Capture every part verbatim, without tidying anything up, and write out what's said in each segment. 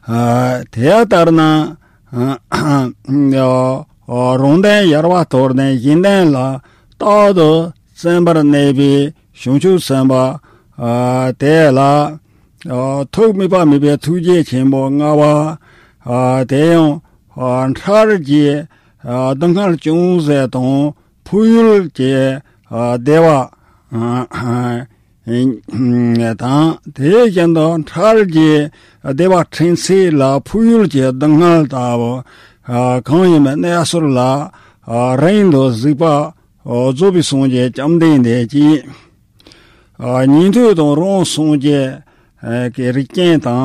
ཨ་དེ་ལྟར་ན་ཨ་ཨ་རང་དོན་ཡལ་བར་དོར་ནས་གཞན་དོན་ལ་རྟག་ཏུ་བརྩོན་པར་གནས་པའི་བྱང་ཆུབ་སེམས་དཔའ་ཨ་དེ་ལ་ཨ་ཐུགས་དམིགས་པ་དམིགས་པའི་ཐུགས་རྗེ་ཆེན་པོ་མངའ་བ་ཨ་དེ་ཡང་ཨ་འཕྲལ་གྱི་ཨ་སྡུག་བསྔལ་ཅུང་ཟད་དང་། འཕགས་ཡུལ་གྱི་ཨ་བདེ་བ་ཨ་དང་། དེ་བཞིན་དུ་འཕྲལ་གྱི་བདེ་བ་འཕྲད་ཚད་ལ་འཕགས་ཡུལ་གྱི་སྡུག་བསྔལ་ལྟ་བུ་ཨ་གང་ཡིན་པའི་གནས་ཚུལ་ལ་ཨ་རིང་དུ་གཟིགས་པ་རྫོགས་པའི་སངས་རྒྱས་བཅོམ་ལྡན་འདས་ཀྱིས། ཨ་ཉན་ཐོས་དང་རང་སངས་རྒྱས་ཀྱི་རིགས་ཅན་དང་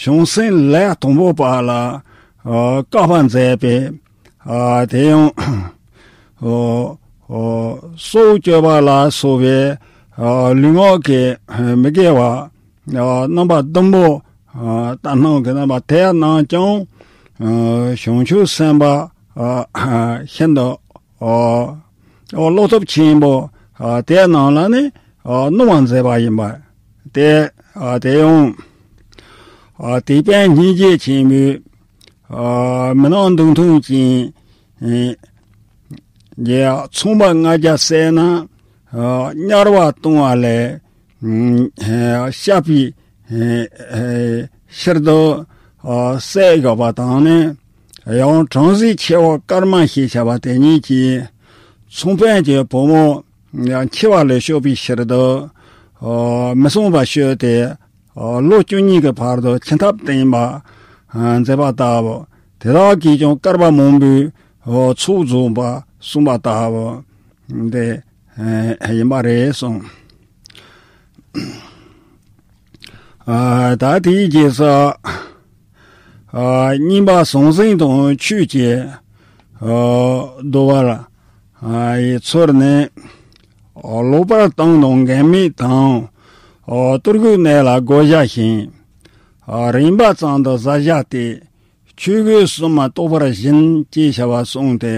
བྱང་སེམས་ལས་དང་པོ་པ་ལ་ཨ་བཀའ་མཛད་པའི་ཨ་དེ་ཡང་ཨོ་ཨོ་སྲོག་གཅོད་པ་ལ་སོགས་པའི་ཨ་ལུས་ངག་གི་མི་དགེ་བ་ཨ་རྣམ་པ་བདུན་པོ་ཨ་ལྟར་སྣང་གི་རྣམ་པ་དེ་རྣམས་ཀྱང་ཨ་བྱང་ཆུབ་སེམས་དཔའ་ཨ་ཤིན་ཏུ་ཨ་ཨ་བློ་སྟོབས་ཆེན་པོ་ཨ་དེ་རྣམས་ལ་ནི་ཨ་གནང་བ་མཛད་པ་ཡིན་པ། དེ་ཨ་དེ་ཡང་ཨ་དེད་དཔོན་སྙིང་རྗེ་ཆེན་པོས་ཨ་མི་ནག་མདུང་ཐུང་ཅན་ཨེ་རྒྱལ་ཚངས་པ་ལྔ་བརྒྱ་བསད་ན་ཨ་དམྱལ་བ་ལྟུང་བ་ལས་ཨ་བཤགས་པའི་ཨེ་ཨེ་ཕྱིར་དུ་ཨ་བསད་དགོས་པ་དང་ནི། ཡང་བྲམ་ཟེ་ཆེ་བ་ཀརྨ་ཞེས་བྱ་བ་དེ་ཉིད་ཀྱིས་ཚངས་དཔོན་གྱི་བུ་མོ་ཡང་འཆི་བ་ལས་སྐྱོབ་པའི་ཕྱིར་དུ་ཨ་མི་གསོད་པར་བཤོས་ཏེ་ཨ་ལོ་བཅུ་གཉིས་ཀྱི་བར་དུ་འཆི་ཐབས་བསྟན་པ་ཨ་མཛད་པ་ལྟ་བུ། དེ་དག་གིས་ཀྱང་བསྐལ་པ་མང་པོའི་ཨ་ཚོགས་རྫོགས་པ་གསུངས་པ་ལྟ་བུ་དེ་ཨ་ཡིན་པ་རེད་གསུངས། ཨ་ད་དེའི་རྗེས་སུ་ཨ་གཉིས་པ་ཟང་ཟིང་དང་ཆོས་ཀྱི་ཨ་བསྡུ་བ་ལ་ཨ་ཡི་ཚུལ་ནི། ཨ་ལོག་པར་ལྟུང་དང་འགལ་མེད་དང་། ཨ་ལྟོ་གོས་གནས་ལ་བགོ་བཤའ་ཞིང་། ཨ་རིམ་པ་ཙམ་དུ་བཟའ་བཞག་སྟེ། ཆོས་གོས་གསུམ་མ་གཏོགས་པར་བཞིན་ཅེས་བྱ་བ་གསུངས་ཏེ།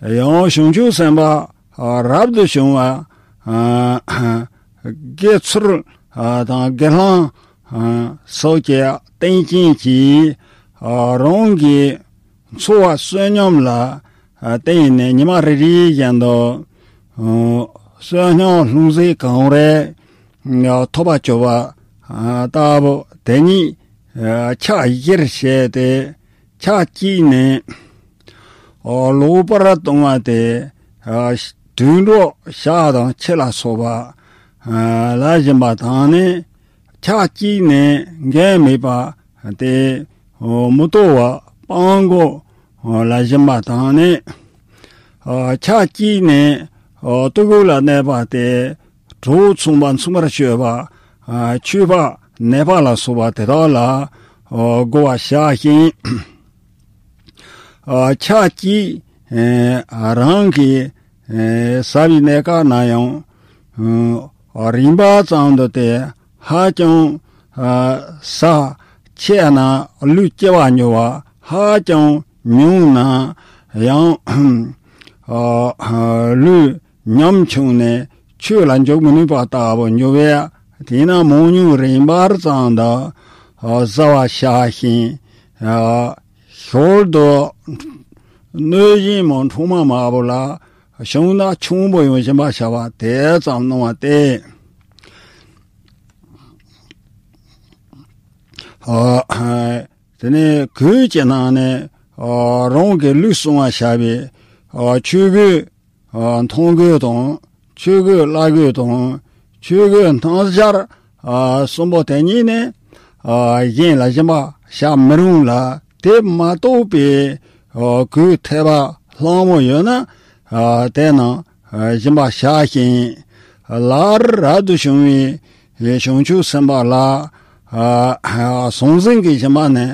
ཡང་བྱང་ཆུབ་སེམས་དཔའ་ཨ་རབ་ཏུ་བྱུང་བ་ཨ་དགེ་ཚུལ་ཨ་དང་དགེ་སློང་ཨ་སོགས་ཀྱི་རྟེན་ཅན་གྱིས་ཨ་རང་གི་འཚོ་བ་བསོད་སྙོམས་ལ་ཨ་བརྟེན་ནས་ཉི་མ་རེ་རེ་བཞིན་དུ་ཨ་བསོད་སྙོམས་ལྷུང་བཟེད་གང་རེ་ཨ་ཐོབ་པར་གྱུར་པ་ཨ་ལྟ་བུ་དེ་ཉིད་ཨ་ཕྱག་བཞིར་བྱས་ཏེ། ཕྱག་གཅིག་ནི་ཨ་ལོག་པར་ལྟུང་བ་སྟེ། ཨ་དུད་འགྲོ་ཞག་དང་ཁྱི་ལ་སོགས་པ་ཨ་ལ་སྦྱིན་པ་དང་ནི། ཕྱག་གཅིག་ནི་འགལ་མེད་པ་སྟེ། ཨ་མུ་ཏོ་བ་སྤྲང་པོ་ལ་སྦྱིན་པ་དང་ནི། ཨ་ཕྱག་གཅིག་ནི་ཨ་ལྟོ་གོས་ལ་གནས་པ་སྟེ། གྲོགས་མཚུངས་པ་མཚུངས་པར་སྤྱོད་པ། ཨ་ཆོས་པ་ནད་པ་ལ་སོགས་པ་དེ་དག་ལ་ཨ་བགོ་བ་བཞག་ཅིང་། ཨ་ཕྱག་གཅིག་ཨ་རང་གིས་ཨ་བཟའ་བའི་གནས་སྐབས་ན་ཡང་། ཨ་རིམ་པ་ཙམ་དུ་སྟེ་ཧ་ཅང་ཨ་ཟས་ཆེ་ན་ལུས་སྐྱེ་བ་མྱུར་བ། ཧ་ཅང་ཉུང་ན་ཡང་ཨ་ལུས་ཉམ་ཆུང་ནས་ཆོས་ལ་འཇུག་མི་ནུས་པ་ལྟ་བུ་འགྱུར་བས། དེས་ན་མང་ཉུང་རིམ་པར་ཙམ་དུ་ཨ་བཟའ་བ་བཞག་ཅིང་། ཨ་ཞོར་དུ་གནོད་སྦྱིན་མ་འཕྲོག་མ་མང་པོ་ལ་བྱུང་ན་ཆུང་པོ་ཡང་སྦྱིན་པ་བྱ་བ་དེ་ཙམ་གནང་བ་སྟེ། ཨ་དེ་ནས་གོས་ཀྱི་ནང་ནས་ཨ་རང་གི་ལུས་བསྲུང་བར་བྱ་བའི་ཨ་ཆོས་གོས་ཨ་མཐོང་གོས་དང་། ཆོས་གོས་བླ་གོས་དང་། ཆོས་གོས་སྣ་སྦྱར་ཨ་གསུམ་པོ་དེ་གཉིས་ནི་ཨ་གཞན་ལ་སྦྱིན་པ་བྱ་མི་རུང་ལ། དེ་མ་གཏོགས་པའི་ཨ་གོས་ཐེབས་པ་ལྷག་མོ་ཡོད་ན་ཨ་དེ་རྣམས་ཨ་སྦྱིན་པ་བྱ་ཞིང་། སླར་རབ་ཏུ་བྱུང་བའི་བྱང་ཆུབ་སེམས་དཔའ་ལ་ཨ་ཟང་ཟིང་གི་སྦྱིན་པ་ནི་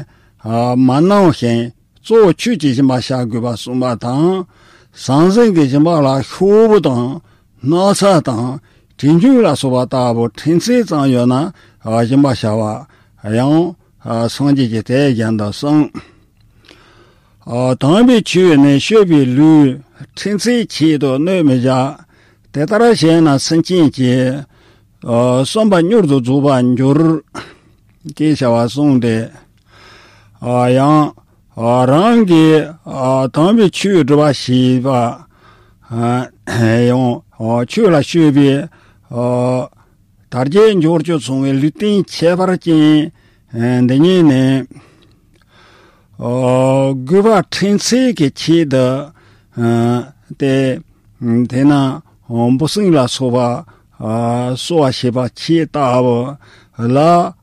ཨ་མ་གནང་ཞིང་། གཙོ་བོ་ཆོས་ཀྱི་སྦྱིན་པ་བྱ་དགོས་པ་གསུངས་པ་དང་། ཟང་ཟིང་གི་སྦྱིན་པ་ལ་ཤོག་བུ་དང་སྣག་ཚ་དང་དྲི་མཆོག་ལ་སོགས་པ་ལྟ་བུ་འཕྲད་ཚད་ཙམ་ཡོད་ན་སྦྱིན་པ་བྱ་བ་ཡང་སངས་རྒྱས་ཀྱིས་དེ་བཞིན་དུ་གསུངས། དམ་པའི་ཆོས་ནི་སྤྱོད་པའི་ལུས། འཕྲད་ཚད་ཆེད་དུ་གནོད་མི་བྱ། དེ་ལྟར་བྱས་ན་སེམས་ཅན་གྱི་བསམ་པ་མྱུར་དུ་རྫོགས་པར་འགྱུར། ཅེས་བྱ་བ་གསུངས་ཏེ། ཨ་ཡང་ཨ་རང་གིས་ཨ་དམ་པའི་ཆོས་སྒྲུབ་པ་ཞེས་པ། ཨ་ཡང་ཨ་ཆོས་ལ་སྤྱོད་པའི་ཨ་དར་རྒྱས་འབྱོར་བཅུ་ཚང་བའི་ལུས་རྟེན་ཁྱད་པར་ཅན་འདི་ཉིད་ནི། ཨ་དགོས་པ་ཕྲན་ཚེགས་ཀྱི་ཆེད་དུ། ཨ་ཏེ། དེས་ན་འབུ་སྲིན་ལ་སོགས་པ་ཨ་གསོ་བ་བྱེད་པ་ཆེས་ལྟ་བུ་ལ་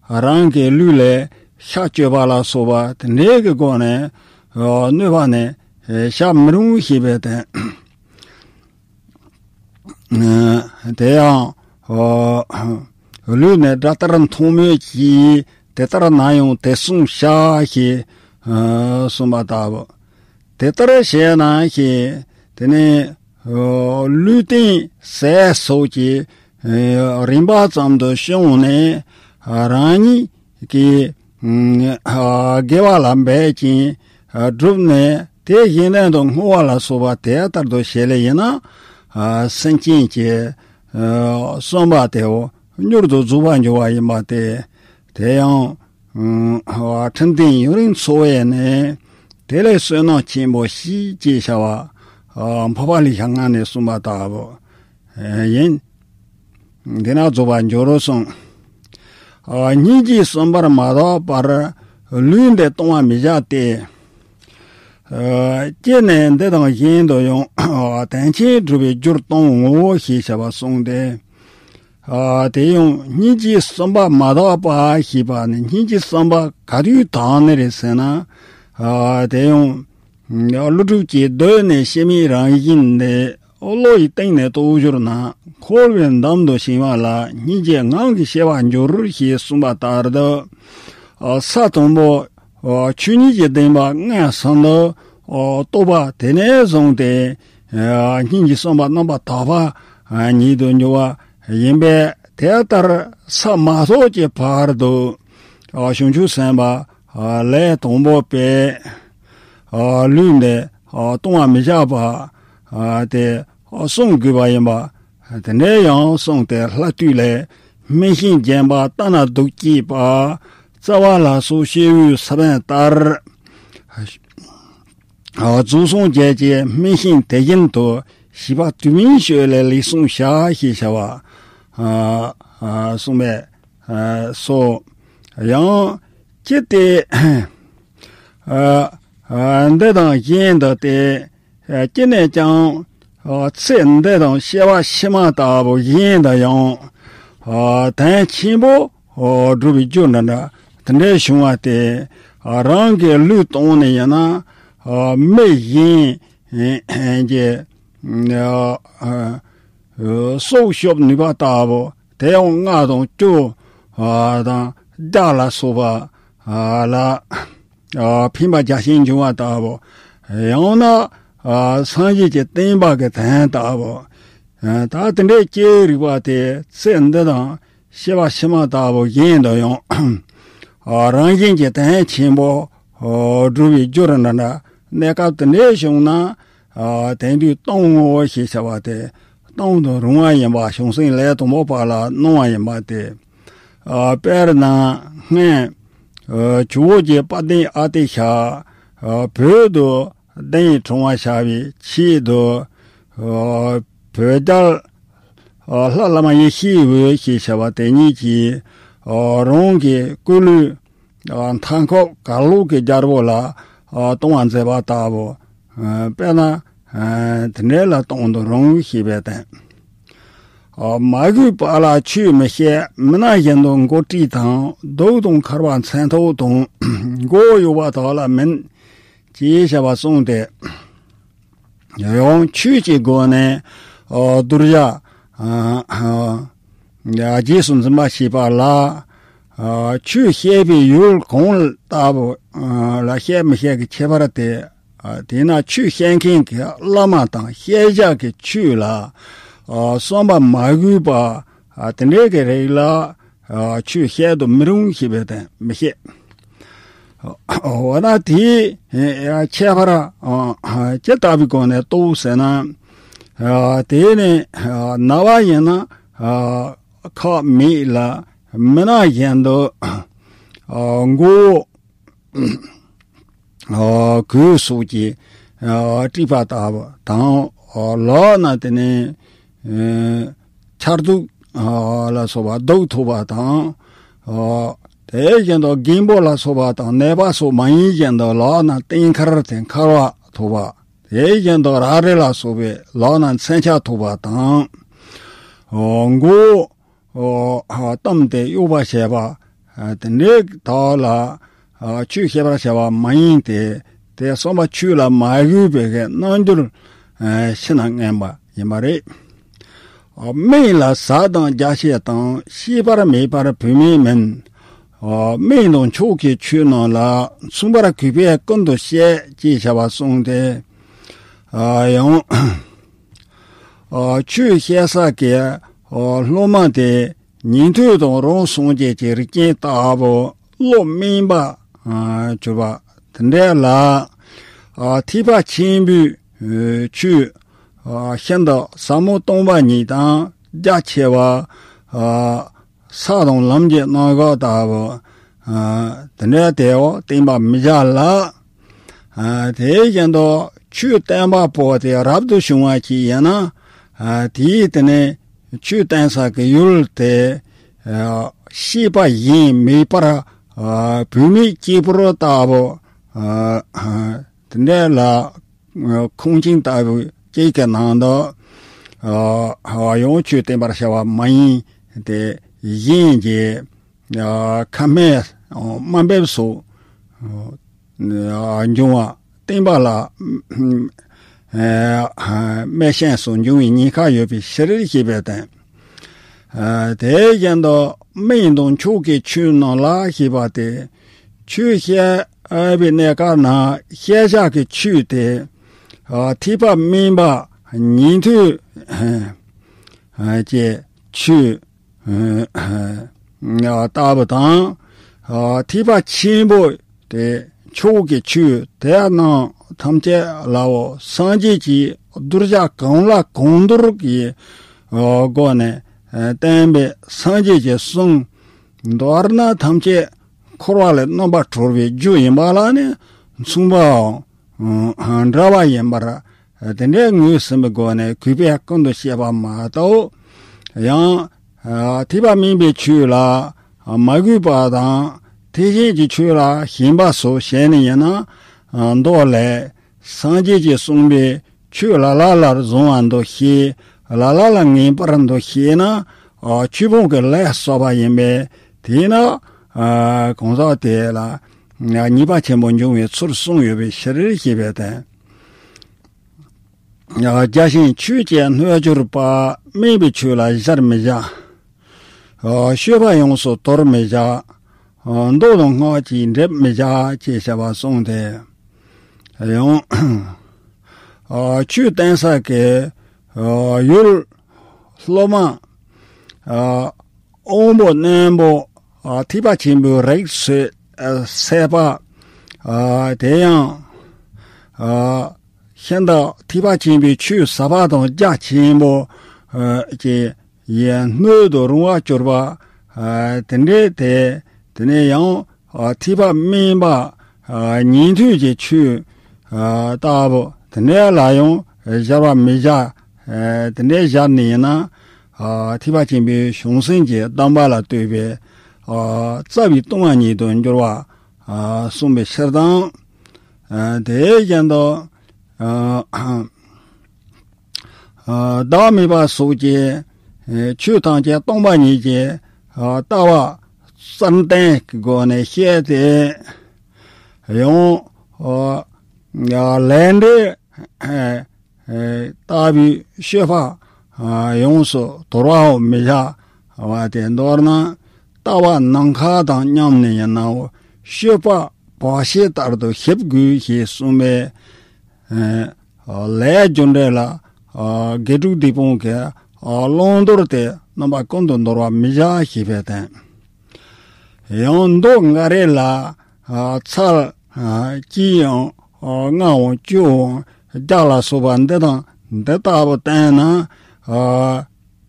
རང་གི་ལུས་ལས་ཤ་གཅོད་པ་ལ་སོགས་པ་དེ་འདྲའི་གི་སྒོ་ནས་ཨ་གནོད་པ་ནི་བྱ་མི་རུང་ཞེས་པའི་དོན། ཨ་དེ་ཡང་ཨ་ལུས་ནི་དགྲ་ལྟར་མཐོང་མོད་ཀྱི། དེ་ལྟར་ན་ཡང་དེ་བསྲུང་བྱ་ཞེས་ཨ་གསུངས་པ་ལྟ་བུ། དེ་ལྟར་བྱས་ན་ཞེས་དེ་ནི་ཨ་ལུས་རྟེན་ཟས་སོགས་ཀྱི་ཨ་རིམ་པ་ཙམ་དུ་བྱུང་ནས་ཨ་རང་ཉིད་ཀྱི་ཨ་དགེ་བ་ལ་འབད་ཅིང་ཨ་བསྒྲུབས་ནས་དེ་གཞན་དོན་དུ་བསྔོ་བ་ལ་སོགས་པ་དེ་ལྟར་དུ་བྱེད་ལེ་ཡིན་ན། ཨ་སེམས་ཅན་གྱི་ཨ་བསམ་པ་དེའོ་མྱུར་དུ་རྫོགས་པར་འགྱུར་བ་ཡིན་པ་སྟེ། དེ་ཡང་ཨ་ཁྲིམས་ལྡན་ཡུན་རིང་འཚོ་བས་ནི། དེ་ལས་བསོད་ནམས་ཆེན་པོ་ཞེས་ཅེས་བྱ་བ་ཨ་འཕགས་པ་ལེའུ་ལྔ་ནས་གསུངས་པ་ལྟ་བུ་ཡིན། འདི་ན་རྫོགས་པར་འགྱུར་རོ་གསུངས། ཨ་སྙིང་རྗེ་གསུམ་པར་མ་དག་པར་ལུས་འདི་གཏོང་བར་མི་བྱ་སྟེ། ཨ་སྤྱིར་ནི་འདི་དང་གཞན་དུ་ཡང་ཨ་དོན་ཆེན་སྒྲུབ་པའི་རྒྱུར་གཏོང་ངོ་ཞེས་བྱ་བ་གསུངས་ཏེ། ཨ་དེ་ཡང་སྙིང་རྗེ་གསུམ་པ་མ་དག་པ་ཞེས་པ་ནི་སྙིང་རྗེ་གསུམ་པ་ག་དུས་དག་ནི་རེད་ཟེར་ན། ཨ་དེ་ཡང་ཀླུ་སྒྲུབ་ཀྱིས་གདོད་ནས་སྐྱེ་མེད་རང་བཞིན་ཏེ། བློ་ཡི་གཏིང་ནས་རྟོགས་གྱུར་ན། འཁོར་བའི་འདམ་དུ་ཞེན་པ་ལ་སྙིང་རྗེ་ངང་གིས་སྐྱེ་བར་འགྱུར་ཞེས་གསུངས་པ་ལྟར་དུ། ཨ་ས་དང་པོ་ཨ་ཆོས་ཉིད་ཀྱི་བདེན་པ་མངོན་སུམ་དུ་ཨ་རྟོགས་པ་དེ་ནས་བཟུང་སྟེ། ཨ་སྙིང་རྗེ་གསུམ་པ་རྣམ་པར་དག་པ་ཨ་ཉིད་དུ་འགྱུར་བ་ཡིན་པས། དེ་ལྟར་ས་མ་ཐོབ་ཀྱི་བར་དུ་ཨ་བྱང་ཆུབ་སེམས་དཔའ་ཨ་ལས་དང་པོ་པས་ཨ་ལུས་འདི་ཨ་གཏོང་བར་མི་བྱ་བ་ཨ་དེ་ཨ་བསྲུང་དགོས་པ་ཡིན་པ། དེ་ནས་ཡང་གསུངས་ཏེ། ལྷ་བཏུལ་ལས་སྨིན་ཞིང་བརྒྱན་པ་ལྟ་ན་སྡུག་སྐྱེས་པ། རྩ་བ་ལ་སོགས་སྐྱེ་བོའི་ས་བོན་ལྟར། ཨ་རྫོགས་སངས་རྒྱས་ཀྱི་སྨིན་ཞིང་དེ་བཞིན་དུ་བྱིས་པ་དུས་མིན་སྤྱོད་ལས་ལེགས་བསྲུང་བྱ་ཞེས་བྱ་བ་ཨ་ཨ་གསུངས་པས་ཨ་སོ། ཡང་ཅི་སྟེ་ཨ་ཨ་འདི་དང་གཞན་དུ་སྟེ། ཨ་སྤྱིར་ནས་ཀྱང་ཨ་ཚེ་འདི་དང་སྐྱེ་བ་ཕྱི་མ་ལྟ་བུ་གཞན་དུ་ཡང་ཨ་དོན་ཆེན་པོ་ཨ་སྒྲུབ་པའི་རྒྱུ་འདྲ་འདྲ་དེ་འདྲའི་བྱུང་བ་སྟེ། ཨ་རང་གི་ལུས་གཏོང་ནས་ཡིན་ན་ཨ་མི་གཞན་གྱི་ཨ་ཨ་སྲོག་སྐྱོབ་ནུས་པ་ལྟ་བུ། དེ་ཡང་རྔ་དང་སྐྱོ་ཨ་དང་རྒྱ་ལ་སོགས་པ་ཨ་ལ་ཨ་ཕན་པ་རྒྱ་ཆེན་འབྱུང་བ་ལྟ་བུ། ཡང་ན་ཨ་སངས་རྒྱས་ཀྱི་བསྟན་པ་གི་དོན་ལྟ་བུ། ཨ་ད་དེ་འདྲའི་སྐྱེ་བོའི་རིགས་པ་དེ་ཚེ་འདི་དང་སྐྱེ་བ་ཕྱི་མ་ལྟ་བུ་གཞན་དུ་ཡང་ཨ་རང་བཞིན་གྱི་དོན་ཆེན་པོ་ཨ་སྒྲུབ་པའི་རྒྱུར་འདྲ་འདྲ་གནས་སྐབས་དེ་འདྲའི་བྱུང་ན། ཨ་དེང་དུས་གཏོང་ངོ་ཞེས་བྱ་བ་དེ་གཏོང་དུ་རུང་བ་ཡིན་པ། བྱང་སེམས་ལས་དང་པོ་པ་ལ་གནང་བ་ཡིན་པ་སྟེ། ཨ་དཔེར་ན་སྔོན་ཨ་ཇོ་བོ་རྗེ་དཔལ་ལྡན་ཨ་ཏི་ཤ་ཨ་བོད་དུ་གདན་དྲངས་པར་བྱ་བའི་ཆེད་དུ། ཨ་བོད་རྒྱལ་ཨ་ལྷ་བླ་མ་ཡེ་ཤེས་འོད་ཞེས་བྱ་བ་དེ་ཉིད་ཀྱིས་ཨ་རང་གི་སྐུ་ལུས་ཨ་མཐའ་འཁོབ་གར་ལོག་གི་རྒྱལ་པོ་ལ་ཨ་གཏོང་བར་མཛད་པ་ལྟ་བུ། ཨ་དཔེར་ན་ཨ་དེ་འདྲ་ལ་གཏོང་དུ་རུང་ཞེས་པའི་དོན། ཨ་མ་གུས་པ་ལ་ཆོས་མི་བཤད། མི་སྣང་བཞིན་དུ་མགོ་དཀྲིས་དང་། རྡོ་དང་འཁར་བ་མཚོན་ཐོགས་དང་། མགོ་བོ་གཡོགས་པ་དག་ལ་མིན། ཅེས་བྱ་བ་གསུངས་ཏེ། ཡང་ཆོས་ཀྱི་སྒོ་ནས་ཨ་གདུལ་བྱ་ཨ་ཨ་རྗེས་སུ་འཛིན་པར་བྱེད་པ་ལ། ཨ་ཆོས་བཤད་པའི་ཡུལ་གང་ལྟ་བུ་ཨ་ལ་བཤད་མི་བཤད་ཀྱི་ཁྱད་པར་ཏེ། ཨ་དེས་ན་ཆོས་བཤད་མཁན་གྱི་བླ་མ་དང་བཤད་བྱ་གི་ཆོས་ལ་ཨ་བསམ་པ་མ་གུས་པ་ཨ་དེ་འདྲའི་གི་རིགས་ལ་ཨ་ཆོས་བཤད་དུ་མི་རུང་ཞེས་པའི་དོན་མི་བཤད། འོ་ན་དེའི་ཨ་ཁྱད་པར་ཨ་ཇི་ལྟ་བུའི་སྒོ་ནས་རྟོགས་ཟེར་ན། ཨ་དེ་ནི་ཨ་ན་བ་ཡིན་ན་ཨ་ཁག་མེད་ལ། མི་སྣང་བཞིན་དུ་ མགོ་བོ་གོས་སོགས་ཀྱིས་དཀྲིས་པ་ལྟ་བུ་དང་། ལག་ན་དེ་ནས་ཆར་གདུགས་ལ་སོགས་པ་གདུགས་ཐོགས་པ་དང་། དེ་བཞིན་དུ་རྒན་པོ་ལ་སོགས་པ་དང་ནད་པ་སོགས་མ་ཡིན་བཞིན་དུ་ལག་ན་ལྟེང་ཁར་དེ་འཁར་བ་ཐོགས་པ། དེ་བཞིན་དུ་ར་རི་ལ་སོགས་པའི་ལག་ན་མཚོན་ཆ་ཐོགས་པ་དང་། མགོ་བོ་བཏུམས་ཏེ་གཡོགས་པ་བྱས་པ། དེ་འདྲའི་དག་ལ་ཆོས་བཤད་པར་བྱ་བ་མ་ཡིན་ཏེ། དེ་གསུམ་པ་ཆོས་ལ་མ་གུས་པའི་རྣམ་འགྱུར་ཕྱི་ནང་ངན་པ་ཡིན་པ་རེད། སྨན་ལ་ཟ་དང་རྒྱ་ཆེ་དང་ཤེས་པར་མེད་པར་བུད་མེད་མིན། སྨན་དང་མཆོག་གི་ཆོས་རྣམས་ལ་མཚུངས་པར་གུས་པས་ཀུན་ཏུ་བཤད་ཅེས་བྱ་བ་གསུངས་ཏེ། ཡང་ཆོས་བཤད་ས་གི་སློབ་མ་དེ་ཉན་ཐོས་དང་རང་སངས་རྒྱས་ཀྱི་རིགས་ཅན་ལྟ་བུ་བློ་དམན་པ་གྱུར་པ་དེ་འདྲ་ལ། ཐེག་པ་ཆེན་པོའི་ཆོས་ཤིན་ཏུ་ཟབ་མོ་སྟོང་པ་ཉིད་དང་རྒྱ་ཆེ་བ། ས་དང་ལམ་གྱི་རྣམ་གཞག་ལྟ་བུ་དེ་འདྲ་དེའོ་བསྟན་པ་མི་བྱ་ལ། དེ་བཞིན་དུ་ཆོས་བསྟན་པ་པོ་དེ་རབ་ཏུ་བྱུང་བ་ཅིག་ཡིན་ན། དེའི་དེ་ནས་ཆོས་བསྟན་ས་གི་ཡུལ་དེ་ཤེས་པ་གཞན་མེད་པར་བུད་མེད་སྐྱེས་བུ་ལྟ་བུ་དེ་འདྲ་ལ། ཁང་ཆེན་ལྟ་བུ་གཅིག་གི་ནང་དུ་ཡང་ཆོས་བསྟན་པར་བྱ་བ་མ་ཡིན་ཏེ། གཞན་གྱི་ཁ་སྨྲས་དམའ་འབེབས་སོགས་འབྱུང་བ་བསྟན་པ་ལ་སྨད་ཤེས་སོགས་འབྱུང་བའི་ཉེན་ཁ་ཡོད་པའི་ཕྱིར་ཞེས་པའི་དོན། དེ་བཞིན་དུ་སྨན་དང་མཆོག་གི་ཆོས་རྣམས་ལ་ཞེས་པ་སྟེ། ཆོས་བཤད་པའི་གནས་སྐབས་ན་བཤད་བྱ་གི་ཆོས་དེ་ཐེག་པ་དམན་པ་ཉན་ཐོས་ཀྱི་ཆོས་ལྟ་བུ་དང་། ཐེག་པ་ཆེན་པོ་དེ་མཆོག་གི་ཆོས་དེ་རྣམས་ཐམས་ཅད་ལའོ་སངས་རྒྱས་ཀྱིས་གདུལ་བྱ་གང་ལ་གང་འདུལ་གྱི་སྒོ་ནས་བསྟན་པའི་སངས་རྒྱས་ཀྱི་གསུང་མདོར་ན་ཐམས་ཅད་འཁོར་བ་ལས་རྣམ་པར་གྲོལ་བའི་རྒྱུ་ཡིན་པ་ལ་ནི་མཚུངས་པའམ་འདྲ་བ་ཡིན་པར་དེ་འདྲའི་ངོས་ཟིན་པའི་སྒོ་ནས་གུས་པས་ཀུན་ཏུ་བཤད་པ་མ་གཏོགས། ཡང་ཐེག་པ་དམན་པའི་ཆོས་ལ་མ་གུས་པ་དང་། ཐེག་ཆེན་གྱི་ཆོས་ལ་ཞེན་པ་སོགས་བྱས་ནས་ཡིན་ན། མདོ་ལས། སངས་རྒྱས་ཀྱིས་གསུངས་པའི་ཆོས་ལ་ལ་ལར་བཟུང་བར་འདུ་ཤེས། ལ་ལ་ལ་ངེས་པར་འདུ་ཤེས་ན། ཆོས་སྤོང་གི་ལས་བསགས་པ་ཡིན་པས། དེས་ན་གང་ཟག་དེ་ལ་ཉེས་པ་ཆེན་པོ་འབྱུང་བའི་ཚུལ་གསུངས་ཡོད་པའི་ཕྱིར་ཞེས་པའི་དོན། བརྒྱ་བྱིན་ཆོས་ཀྱི་སྣོད་གྱུར་པ། དམན་པའི་ཆོས་ལ་གཞལ་མི་བྱ། སྤྱོད་པ་ཡོངས་སུ་དོར་མི་བྱ། མདོ་དང་སྔགས་ཀྱིས་འགྲེབ་མི་བྱ་ཅེས་བྱ་བ་གསུངས་ཏེ། ཡང་ཆོས་བསྟན་ས་གི་ཡུལ་སློབ་མ་དབང་པོ་རྣོན་པོ་ཐེག་པ་ཆེན་པོའི་རིགས་སུ་སད་པ། དེ་ཡང་ཤིན་ཏུ་ཐེག་པ་ཆེན་པོའི་ཆོས་ཟབ་པ་དང་རྒྱ་ཆེན་པོ་ཀྱི་ཡིད་སྣོད་དུ་རུང་བར་གྱུར་པ། དེ་འདྲའི་དེ་དེ་ནས་ཡང་ཐེག་པ་དམན་པ་ཉན་ཐོས་ཀྱི་ཆོས་ལྟ་བུ་དེ་འདྲ་ལ་ཡང་གཞལ་བར་མི་བྱ། དེ་འདྲ་གཞལ་ནས་ཡིན་ན་ཐེག་པ་ཆེན་པོའི་བྱང་སེམས་ཀྱི་གདམས་པ་ལ་ལྟོས་པའི་རྩ་བའི་ལྟུང་བ་ཉིད་དུ་འགྱུར་བ་གསུངས་པའི་ཕྱིར་དང་། དེ་བཞིན་དུ། བདག་མེད་པ་སོགས་ཀྱི་ཆོས་ཐམས་ཅད་སྟོང་པ་ཉིད་ཀྱི་ལྟ་བ་གསར་བསྟན་གྱི་སྒོ་ནས་བཤད་དེ། ཡང་ལས་འབྲས་ལྟ་བུའི་སྤྱོད་པ་ཡོངས་སུ་དོར་བའོ་མི་བྱ་བ་དེ། མདོར་ན་ལྟ་བ་ནམ་མཁའ་དང་མཉམ་ནས་ཡིན་ནའོ། སྤྱོད་པ་བག་ཕྱེ་ལྟར་དུ་ཞིབ་དགོས་ཞེས་གསུངས་པས། ལས་རྒྱུ་འབྲས་ལ་དགེ་ཕྲུག་སྡིག་སྤོང་གི་བླང་དོར་དེ་རྣམ་པ་ཀུན་ཏུ་འདོར་བར་མི་བྱ་ཞེས་པའི་དོན། ཡང་མདོ་འགའ་རེ་ལ་ཚར་གཅིག་ཡང་ལྔའམ་བཅུའམ་བརྒྱ་ལ་སོགས་པ་འདི་དང་འདི་ལྟ་བུ་བསྟན་ན་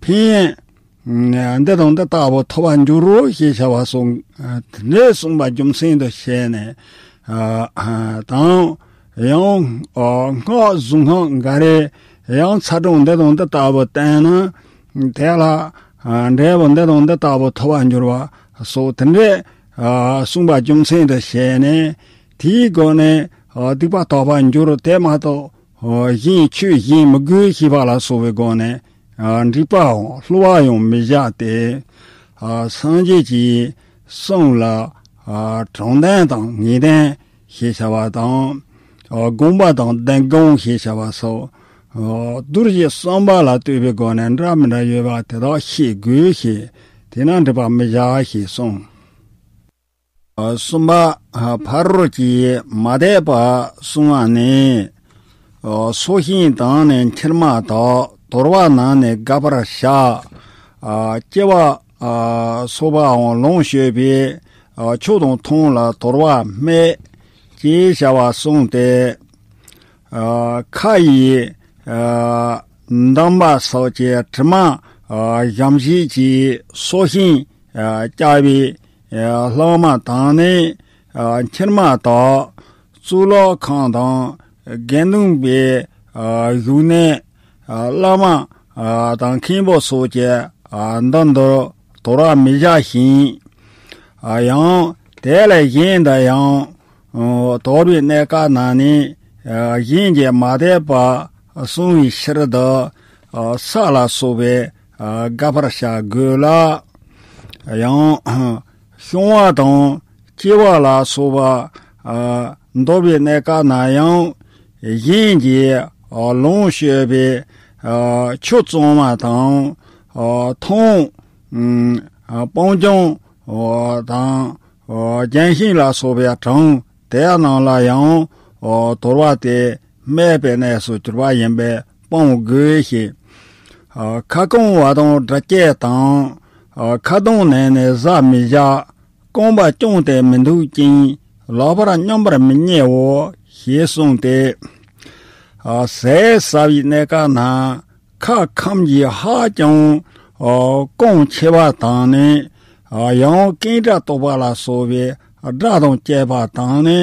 ཕན་ འདི་དང་འདི་ལྟ་བུ་ཐོབ་པར་འགྱུར་རོ་ཞེས་བྱ་བ་གསུངས། དེ་ནས་གསུངས་པ་རྒྱུ་མཚན་དུ་བྱས་ནས། དང་། ཡང་། སྔགས་གཟུངས་སྔགས་འགའ་རེ་ཡང་ཚར་གྲངས་འདི་དང་འདི་ལྟ་བུ་བསྟན་ན། དེ་ལ། འབྲས་བུ་འདི་དང་འདི་ལྟ་བུ་ཐོབ་པར་འགྱུར་བ་སོགས་དེ་འདྲའི། གསུངས་པ་རྒྱུ་མཚན་དུ་བྱས་ནས། དེའི་སྒོ་ནས། སྡིག་པ་དག་པར་འགྱུར་དེ་མ་གཏོགས། གཞན་ཆོས་གཞན་མི་དགོས་ཞེས་པ་ལ་སོགས་པའི་སྒོ་ནས། འགྲིག་པའམ་བསླུ་བ་ཡང་མི་བཞག་སྟེ། སངས་རྒྱས་ཀྱི་གསུང་ལ། དྲང་དོན་དང་ངེས་དོན་ཞེས་བྱ་བ་དང་། དགོངས་པ་དང་བདེན་དགོངས་ཞེས་བྱ་བ་སོགས། རྡོ་རྗེ་གསུམ་པ་ལ་ལྟོས་པའི་སྒོ་ནས་འདྲ་མི་འདྲ་ཡོད་པ་དེ་དག་ཤེས་དགོས་ཞེས། དེས་ན་འགྲིག་པ་མི་བཞག་ཞེས་གསུངས། གསུམ་པ། ཕ་རོལ་གྱི་མ་དད་པ་གསུམ་པ་ནི། སོ་ཤིང་དང་ནི་མཆིལ་མ་དག། དོར་བ་རྣམས་ནི་དགག་པར་བྱ། ཨ། སྐྱེ་བ། ཨ། སོགས་པའང་ལོངས་སྤྱོད་པའི། ཨ། ཆོས་དང་མཐུན་ལ་དོར་བ་སྨད། ཅེས་བྱ་བ་གསུངས་ཏེ། ཨ། ཁ་ཡི། ཨ། འདམ་བག་སོགས་ཀྱི་དྲི་མ། ཨ། ཞིམ་བྱེད་ཀྱི་སོ་ཤིང་། ཨ། བཀྱགས་པའི། ཨ། ལྷག་མ་དང་ནི། ཨ། མཆིལ་མ་དག། གཙུག་ལག་ཁང་དང་དགེ་འདུན་པའི། ཨ། བཞུགས་གནས། ཨ། བླ་མ། ཨ། དང་མཁན་པོ་སོགས་ཀྱི། ཨ། མདུན་དུ་དོར་བར་མི་བྱ་ཞིང་། ཨ། ཡང་དེ་ལས་གཞན་དུ་ཡང་། ཨ། དོར་བའི་གནས་སྐབས་ན་ནི། ཨ། གཞན་གྱི་མ་དད་པ་བསྲུང་བའི་ཕྱིར་དུ། ཨ། ས་ལ་སོགས་པའི། ཨ། དགག་པར་བྱ་དགོས་ལ། ཡང་། བཤང་བ་དང་། བཅད་པ་ལ་སོགས་པ། ཨ། འདོར་བའི་གནས་སྐབས་ན་ཡང་། གཞན་གྱི། ཨ། ལོངས་སྤྱོད་པའི། ཨ། ཆུ་བཙོང་བ་དང་། ཨ། ཐུང་། ཨ། སྤང་ལྗོངས། ཨ། དང་། ཨ། ལྗོན་ཤིང་ལ་སོགས་པའི་གྲོང་དེ་རྣམས་ལ་ཡང་། ཨ། དོར་བ་དེ་སྨད་པའི་གནས་སུ་གྱུར་པ་ཡིན་པས་སྤང་དགོས་ཞེས། ཨ། ཁ་སྐོམ་པ་དང་འདྲུ་སྐྱེས་དང་། ཨ། ཁ་གདངས་ནས་ནི་བཟའ་མི་བཞག། སྐོམ་པ་བསྐྱངས་ཏེ་མི་འདུག་ཅིང་། ལག་པར་སྙོམས་པར་མི་བསྙེལ་བའོ། ཞེས་གསུངས་ཏེ། ཨ། ཟས་ཟ་བའི་གནས་སྐབས་ན། ཁ་ཁམ་གྱིས་ཧ་ཅང་། ཨ། སྐོམ་ཆེ་བ་དང་ནི། ཨ། ཡང་ཀེང་སྒྲ་དོག་པ་ལ་སོགས་པའི་སྒྲ་དང་བཅས་པ་དང་ནི།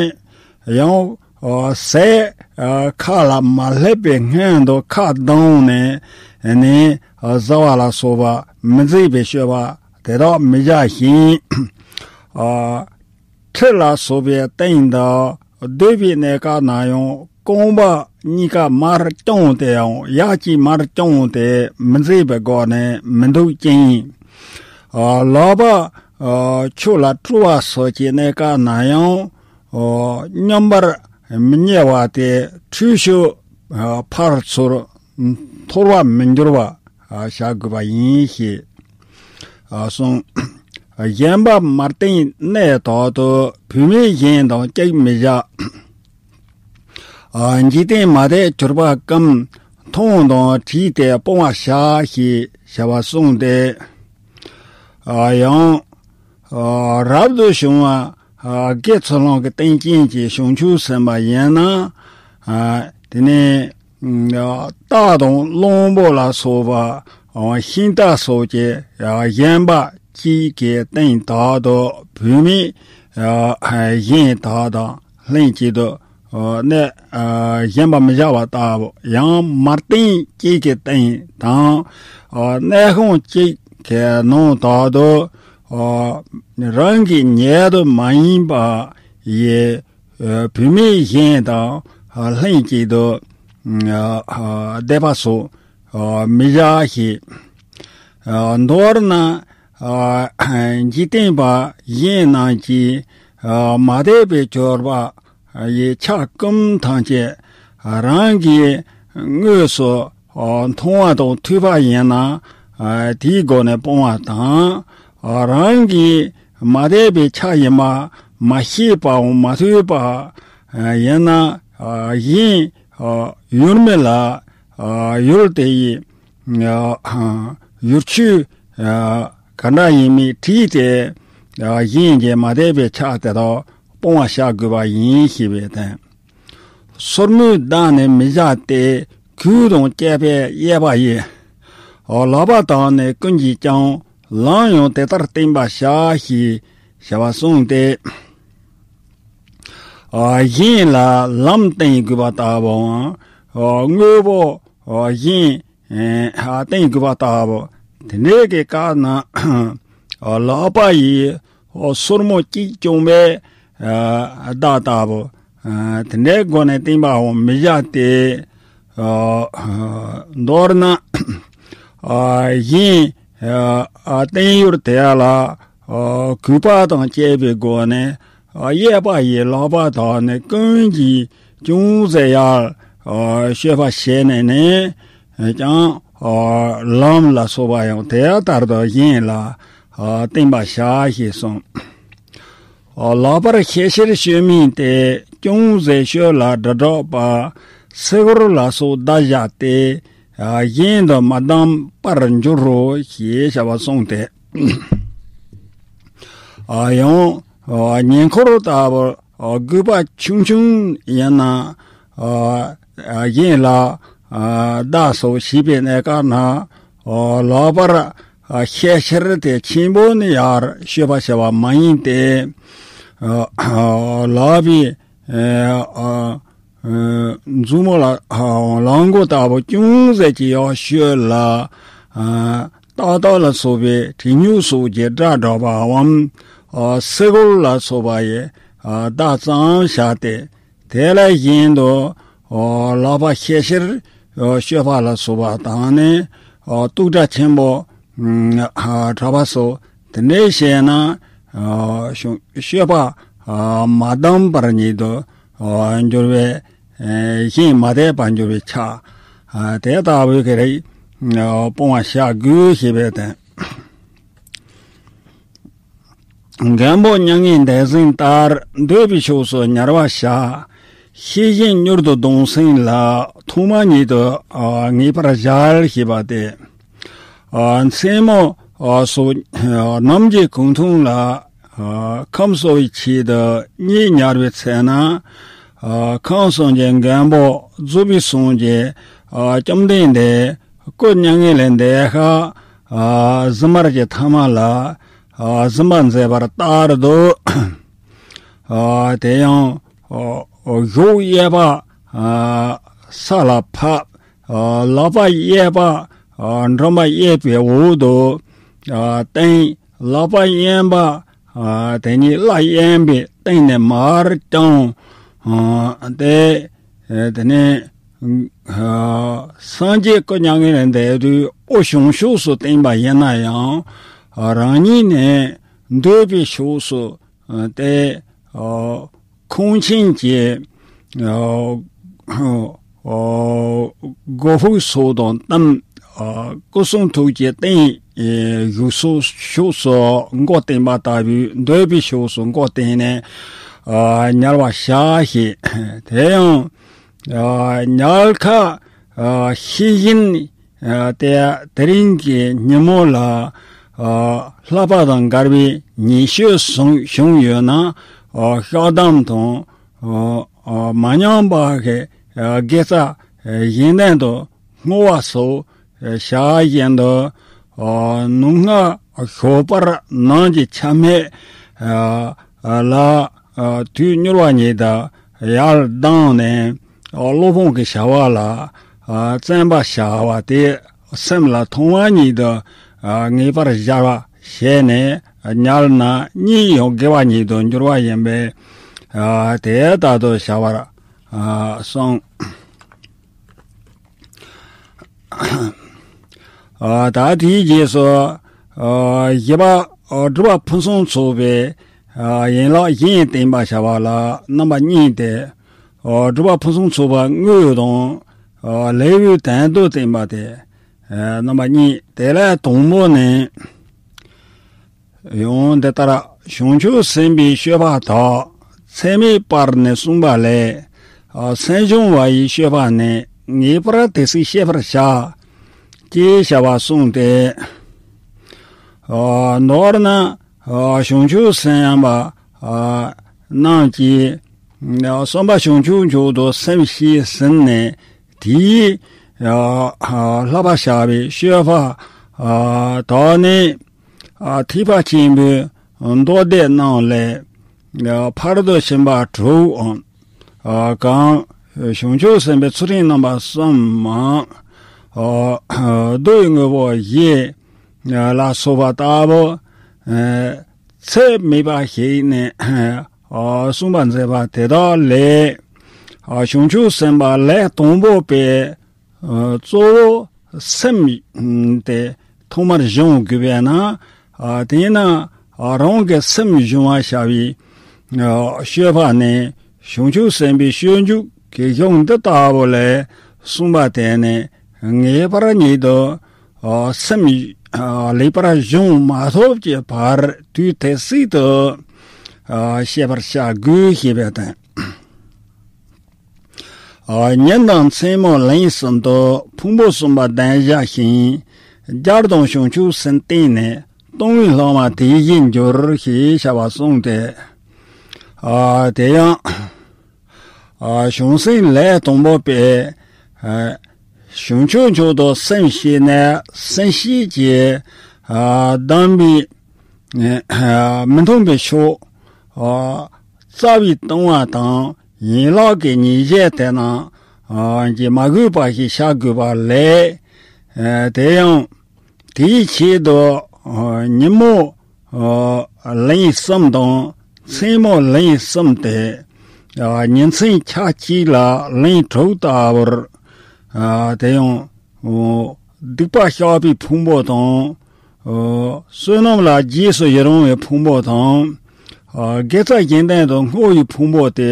ཡང་། ཨ། ཟས། ཨ། ཁ་ལ་མ་སླེབས་པའི་སྔོན་དུ་ཁ་གདངས་ནས་ནི། ཨ། བཟའ་བ་ལ་སོགས་པ་མི་མཛེས་པའི་སྤྱོད་པ་དེ་དག་མི་བྱ་ཞིང་། ཨ། ཁྲི་ལ་སོགས་པའི་སྟེང་དུ་སྡོད་པའི་གནས་སྐབས་ན་ཡང་རྐང་པ་གཉིས་ཀ་མར་བརྐྱངས་ཏེའམ་ཡར་གྱིས་མར་བརྐྱངས་ཏེ་མི་མཛེས་པའི་སྒོ་ནས་མི་འདུག་ཅིང་། ཨ། ལག་པ། ཨ། ཆུ་ལ་བཀྲུ་བ་སོགས་ཀྱི་གནས་སྐབས་ན་ཡང་། ཨ། སྙོམས་པར་མི་བསྙེལ་བ་དེ་ཁྲུས་གསོལ། ཨ། ཕར་ཚུར་འཐོར་བར་མི་འགྱུར་བ། ཨ། བྱ་དགོས་པ་ཡིན་ཞེས། ཨ། གསུངས། གཞན་པ་མར་སྟེང་གནས་དག་ཏུ་བུད་མེད་གཞན་དང་གཅིག་མི་བཞག། ཨ། འཇིག་རྟེན་མ་དད་གྱུར་པ་ཀུན། མཐོང་དང་དྲིས་ཏེ་སྤོང་བར་བྱ་ཞེས་བྱ་བ་གསུངས་ཏེ། ཨ། ཡང་། ཨ། རབ་ཏུ་བྱུང་བ། ཨ། དགེ་ཚུལ་སློང་གི་རྟེན་ཅན་གྱི་བྱང་ཆུབ་སེམས་དཔའ་ཡིན་ན། ཨ། དེ་ནས། ཨ། རྟ་དང་གླང་པོ་ལ་སོགས་པ། ཨ། ཤིང་རྟ་སོགས་ཀྱི། ཨ། བཞོན་པ་གཅིག་གི་སྟེང་དག་ཏུ་བུད་མེད། ཨ། གཞན་དག་དང་ལྷན་ཅིག་ཏུ། ཨ། གནས། ཨ། བཞོན་པར་མི་བྱ་བ་ལྟ་བུ། ཡང་མར་སྟེང་གཅིག་གི་སྟེང་དང་། ཨ། གནས་ཁང་གཅིག་གི་ནང་དག་ཏུ། ཨ། རང་གི་ཉེ་དུ་མ་ཡིན་པ་ཡི། ཨ། བུད་མེད་གཞན་དང་། ཨ། ལྷན་ཅིག་ཏུ། ཨ། ཨ། སྡོད་པ་སོགས། ཨ། མི་བྱ་ཞེས། ཨ། མདོར་ན། ཨ། འཇིག་རྟེན་པ་གཞན་རྣམས་ཀྱིས། ཨ། མ་དད་པའི་གྱུར་པ་ཡི་ཆ་ཀུན་ཐམས་ཅད་རང་གིས་དངོས་སུ། ཨ། མཐོང་བ་དང་ཐོས་པ་ཡིན་ན། ཨ། དེའི་སྒོ་ནས་སྤོང་བ་དང་། ཨ། རང་གིས་མ་དད་པའི་ཆ་ཡིན་པ་མ་ཤེས་པའམ་མ་ཐོས་པ། ཨ། ཡིན་ན། ཨ། གཞན། ཨ། ཡུལ་མི་ལ། ཨ། ཡུལ་དེ་ཡི། ཨ། ཡུལ་ཆོས། ཨ། ག་འདྲ་ཡིན་མིན་དྲིས་ཏེ། ཨ། གཞན་གྱི་མ་དད་པའི་ཆ་དེ་དག་སྤོང་བར་བྱ་དགོས་པ་ཡིན་ཞེས་པའི་དོན། སོར་མོས་བརྡབས་ནས་མི་བཞག་སྟེ། གོས་དང་བཅས་པས་གཡས་པ་ཡི། ལག་པ་དང་ནི་ཀུན་གྱིས་ཀྱང་ལམ་ཡང་དེ་ལྟར་བསྟན་པར་བྱ་ཞེས་བྱ་བ་གསུངས་ཏེ། གཞན་ལ་ལམ་བསྟན་དགོས་པ་ལྟ་བུའམ། དངོས་པོ་གཞན་བསྟན་དགོས་པ་ལྟ་བུ། དེ་འདྲའི་གི་སྐབས་ན་ལག་པ་ཡིས་སོར་མོ་གཅིག་བརྐྱངས་པའི་བརྡ་ལྟ་བུ། དེ་འདྲའི་སྒོ་ནས་བསྟན་པའང་མི་བྱ་སྟེ། མདོར་ན་གཞན་བསྟན་ཡུལ་དེ་ལ་གུས་པ་དང་བཅས་པའི་སྒོ་ནས་གཡས་པ་ཡི་ལག་པ་དག་ནི་ཀུན་གྱིས་ཅུང་ཟད་ཡར་གཤོག་པ་བྱས་ནས་ནི་ཀྱང་ལམ་ལ་སོགས་པ་ཡང་དེ་ལྟར་དུ་གཞན་ལ་བསྟན་པར་བྱ་ཞེས་གསུངས། ལག་པར་ཤེས་བྱར་གཤོག་མིན་ཏེ། ཅུང་ཟད་གཤོག་ལ་སྒྲ་སྒྲོགས་པ། སེ་གོལ་ལ་སོགས་བརྡ་བཞག་སྟེ། གཞན་དུ་མ་བསྡམས་པར་འགྱུར་རོ་ཞེས་བྱ་བ་གསུངས་ཏེ། ཡང་ཉེ་འཁོར་ལྟ་བུར་སྒུག་པ་ཆུང་ཆུང་ཡིན་ན། གཞན་ལ་བརྡ་སོགས་བྱེད་པའི་གནས་སྐབས་ན། ལག་པར་ཤེས་བྱར་དེ་ཆེན་པོ་ནི་ཡར་གཤོག་པ་བྱ་བ་མ་ཡིན་ཏེ། ལག་པའི་མཛུབ་མོ་ལ་ལག་མགོ་ལྟ་བུ་ཅུང་ཟད་ཀྱི་ཡར་གཤོག་ལ། ཏག་ཏག་ལ་སོགས་པའི་བྲེལ་མྱུར་སོགས་ཀྱི་སྒྲ་སྒྲོག་པའམ། སེ་གོལ་ལ་སོགས་པ་ཡི་བརྡ་ཙམ་བྱ་སྟེ། དེ་ལས་གཞན་དུ་ལག་པ་ཤེས་བྱར་གཤོག་པ་ལ་སོགས་པ་དང་ནི་གཏུག་སྒྲ་ཆེན་པོ་གྲགས་པ་སོགས་དེ་འདྲའི་བྱས་ན་གཤོག་པ་མ་བསྡམས་པར་ཉིད་དུ་འགྱུར་བའི་གཞན་མ་དད་པར་འགྱུར་བའི་ཆ་དེ་ལྟ་བུའི་གི་རིགས་སྤོང་བར་བྱ་དགོས་ཞེས་པའི་དོན། མགོན་པོ་མྱ་ངན་འདས་ཟིན་ལྟར། འདོད་པའི་ཕྱོགས་སུ་ཉར་བར་བྱ། ཤེས་བཞིན་མྱུར་དུ་ལྡང་ཟིན་ལ། ཐོག་མ་ཉིད་དུ་ངེས་པར་བྱ་ཞེས་པ་སྟེ། མཚན་མོ་སོགས་ནམ་གྱི་གུང་ཐུང་ལ། ཁམས་གསོ་བའི་ཆེད་དུ་གཉིད་ཉལ་བའི་ཚེ་ན། ཁམས་གསུམ་གྱི་མགོན་པོ་རྫོགས་པའི་སངས་རྒྱས་བཅོམ་ལྡན་འདས་སྐུ་མྱ་ངན་ལས་འདས་ཤག་གཟིམ་མལ་གྱི་མཐའ་མ་ལ་གཟིམ་པ་མཛད་པ་ལྟར་དུ། དེ་ཡང་གཞོགས་གཡས་པ་ས་ལ་ཕབ། ལག་པ་གཡས་པ་སྒྲོམ་པ་གཡས་པའི་འོག་ཏུ་བསྟན། ལག་པ་གཡོན་པ་དེ་ཉིད་བརླ་གཡོན་པའི་སྟེང་ནས་མར་བརྐྱངས་ཏེ། དེ་ནས་སངས་རྒྱས་སྐུ་མྱ་ངན་ལས་འདས་དུས་དབུ་བྱང་ཕྱོགས་སུ་བསྟན་པ་ཡིན་ན་ཡང་། རང་ཉིད་ནི་འདོད་པའི་ཕྱོགས་སུ་སྟེ། ཁོང་ཆེན་གྱི་སྒོ་ཕུག་སོགས་དང་གཏུམ། སྐུ་གསུང་ཐུགས་ཀྱི་རྟེན་བཞུགས་སོ་ཕྱོགས་སུ་མགོ་བསྟན་པ་ལྟ་བུའི་འདོད་པའི་ཕྱོགས་སུ་མགོ་བསྟན་ནས་ཉལ་བར་བྱ་ཞེས། དེ་ཡང་ཉལ་ཁ་ཤེས་བཞིན་དེ་དེ་རིང་གི་ཉིན་མོ་ལ་ལྷགས་པ་དང་འགལ་བའི་ཉེས་སྤྱོད་བྱུང་ཡོད་ན། བཤགས་སྡོམ་དང་མ་ཉམས་པ་གི་དགེ་རྩ་གཞན་དོན་དུ་བསྔོ་བ་སོགས་བྱ་བཞིན་དུ། ནུབ་སྔ་ཞོགས་པར་ནམ་གྱི་ཆ་སྨད་ལ་དུས་མྱུར་བ་ཉིད་དུ་ཡར་ལྡང་ནས་སློབ་དཔོན་གྱི་བྱ་བ་ལ་བརྩོན་པར་བྱ་བ་དེ་སེམས་ལ་ཐོག་མ་ཉིད་དུ་ངེས་པར་སྦྱར་བ་བྱས་ནས་ཉལ་ན་གཉིད་ཡང་དགེ་བ་ཉིད་དུ་འགྱུར་བ་ཡིན་པས། དེ་ལྟར་དུ་བྱ་བར་གསུངས། ད་དེའི་རྗེས་སུ་བཞི་པ་སྒྲུབ་པ་ཕུན་སུམ་ཚོགས་པའི་ཡན་ལག་གཞན་བསྟན་པར་བྱ་བ་ལ་རྣམ་པ་གཉིས་ཏེ། སྒྲུབ་པ་ཕུན་སུམ་ཚོགས་པ་དངོས་དང་ལེའུའི་དོན་དུ་བསྟན་པ་སྟེ། རྣམ་པ་གཉིས། དེ་ལས་དང་པོ་ནི། ཡང་འདི་ལྟར་བྱང་ཆུབ་སེམས་དཔའི་སྤྱོད་པ་དག་ཚད་མའི་བར་ནས་གསུངས་པ་ལས། སེམས་སྦྱོང་བ་ཡི་སྤྱོད་པ་ནི་ངེས་པར་དེ་སྲིད་ཤེས་པར་བྱ། ཅེས་བྱ་བ་གསུངས་ཏེ། མདོར་ན་བྱང་ཆུབ་སེམས་དཔའ་རྣམས་ཀྱིས་བསམ་པ་བྱང་ཆུབ་མཆོག་ཏུ་སེམས་བསྐྱེད་ཟིན་ནས། དེའི་ ཡ་ཨ་བསླབ་པ་བྱ་བའི་སྤྱོད་པ་ཨ་དག་ནི། ཨ་ཐེག་པ་ཆེན་པོའི་མདོ་སྡེ་རྣམས་ལས་ཨ་ཕར་དུ་ཕྱིན་པ་དྲུག་ཨ་གང་བྱང་ཆུབ་སེམས་དཔའི་ཚུལ་ཁྲིམས་རྣམ་པ་གསུམ་མམ་ཨ་བསྡུ་བའི་དངོས་པོ་བཞི་ལ་སོགས་པ་ལྟ་བུ་ཨ་ཚད་མེད་པ་ཞིག་ནས་ཨ་གསུངས་པ་མཛད་པ་དེ་དག་ལས་ཨ་བྱང་ཆུབ་སེམས་དཔའ་ལས་དང་པོ་པའི་ཨ་གཙོ་བོ་སེམས་དེ་ཐོག་མར་སྦྱོང་དགོས་པས་ན། ཨ་དེས་ན་ཨ་རང་གི་སེམས་སྦྱོང་བར་བྱ་བའི་ཨ་སྤྱོད་པ་ནི་བྱང་ཆུབ་སེམས་དཔའི་སྤྱོད་འཇུག་གི་གཞུང་འདི་ལྟ་བུ་ལས་གསུངས་པ་དེ་ནི་ངེས་པར་ཉིད་དུ་ཨ་སེམས་ཨ་ལེགས་པར་སྦྱོང་མ་ཐུབ་ཀྱི་བར་དུས་དེ་སྲིད་དུ་ཨ་བཤད་པར་བྱ་དགོས་ཞེས་པ་དང་། ཨ་ཉིན་དང་མཚན་མོ་ལན་གསུམ་དུ་ཕུང་པོ་གསུམ་པ་ལྡན་བྱ་ཞིང་། རྒྱལ་དང་བྱང་ཆུབ་སེམས་བརྟེན་ནས། སྟོང་པའི་ལྷག་མ་དེ་བཞིན་འགྱུར། ཞེས་བྱ་བ་གསུངས་ཏེ། ཨ་དེ་ཡང་ཨ་བྱང་སེམས་ལས་དང་པོ་པའི་ཨ་བྱང་ཆུབ་མཆོག་ཏུ་སེམས་བསྐྱེད་ནས་སེམས་བསྐྱེད་ཀྱི་ཨ་གདམས་པའི་ཨ་མི་མཐུན་པའི་ཕྱོགས་ཨ་རྩ་བའི་ལྟུང་བ་དང་ཡན་ལག་གི་ཉེས་བྱས་དེ་རྣམས་ཨ་ཀྱིས་མ་གོས་པ་ཞིག་བྱ་དགོས་པ་ལས། ཨ་དེ་ཡང་དེའི་ཆེད་དུ་ཨ་ཉིན་མོ་ཨ་ལན་གསུམ་དང་མཚན་མོ་ལན་གསུམ་སྟེ། ཨ་ཉིན་མཚན་ཆ་གཅིག་ལ་ལན་དྲུག་ལྟ་བུར། ཨ་དེ་ཡང་ཨ་སྡིག་པ་བཤགས་པའི་ཕུང་པོ་དང་། ཨ་བསོད་ནམས་ལ་རྗེས་སུ་ཡི་རང་བའི་ཕུང་པོ་དང་། ཨ་དགེ་རྩ་གཞན་དོན་དུ་བསྔོ་བའི་ཕུང་པོ་སྟེ་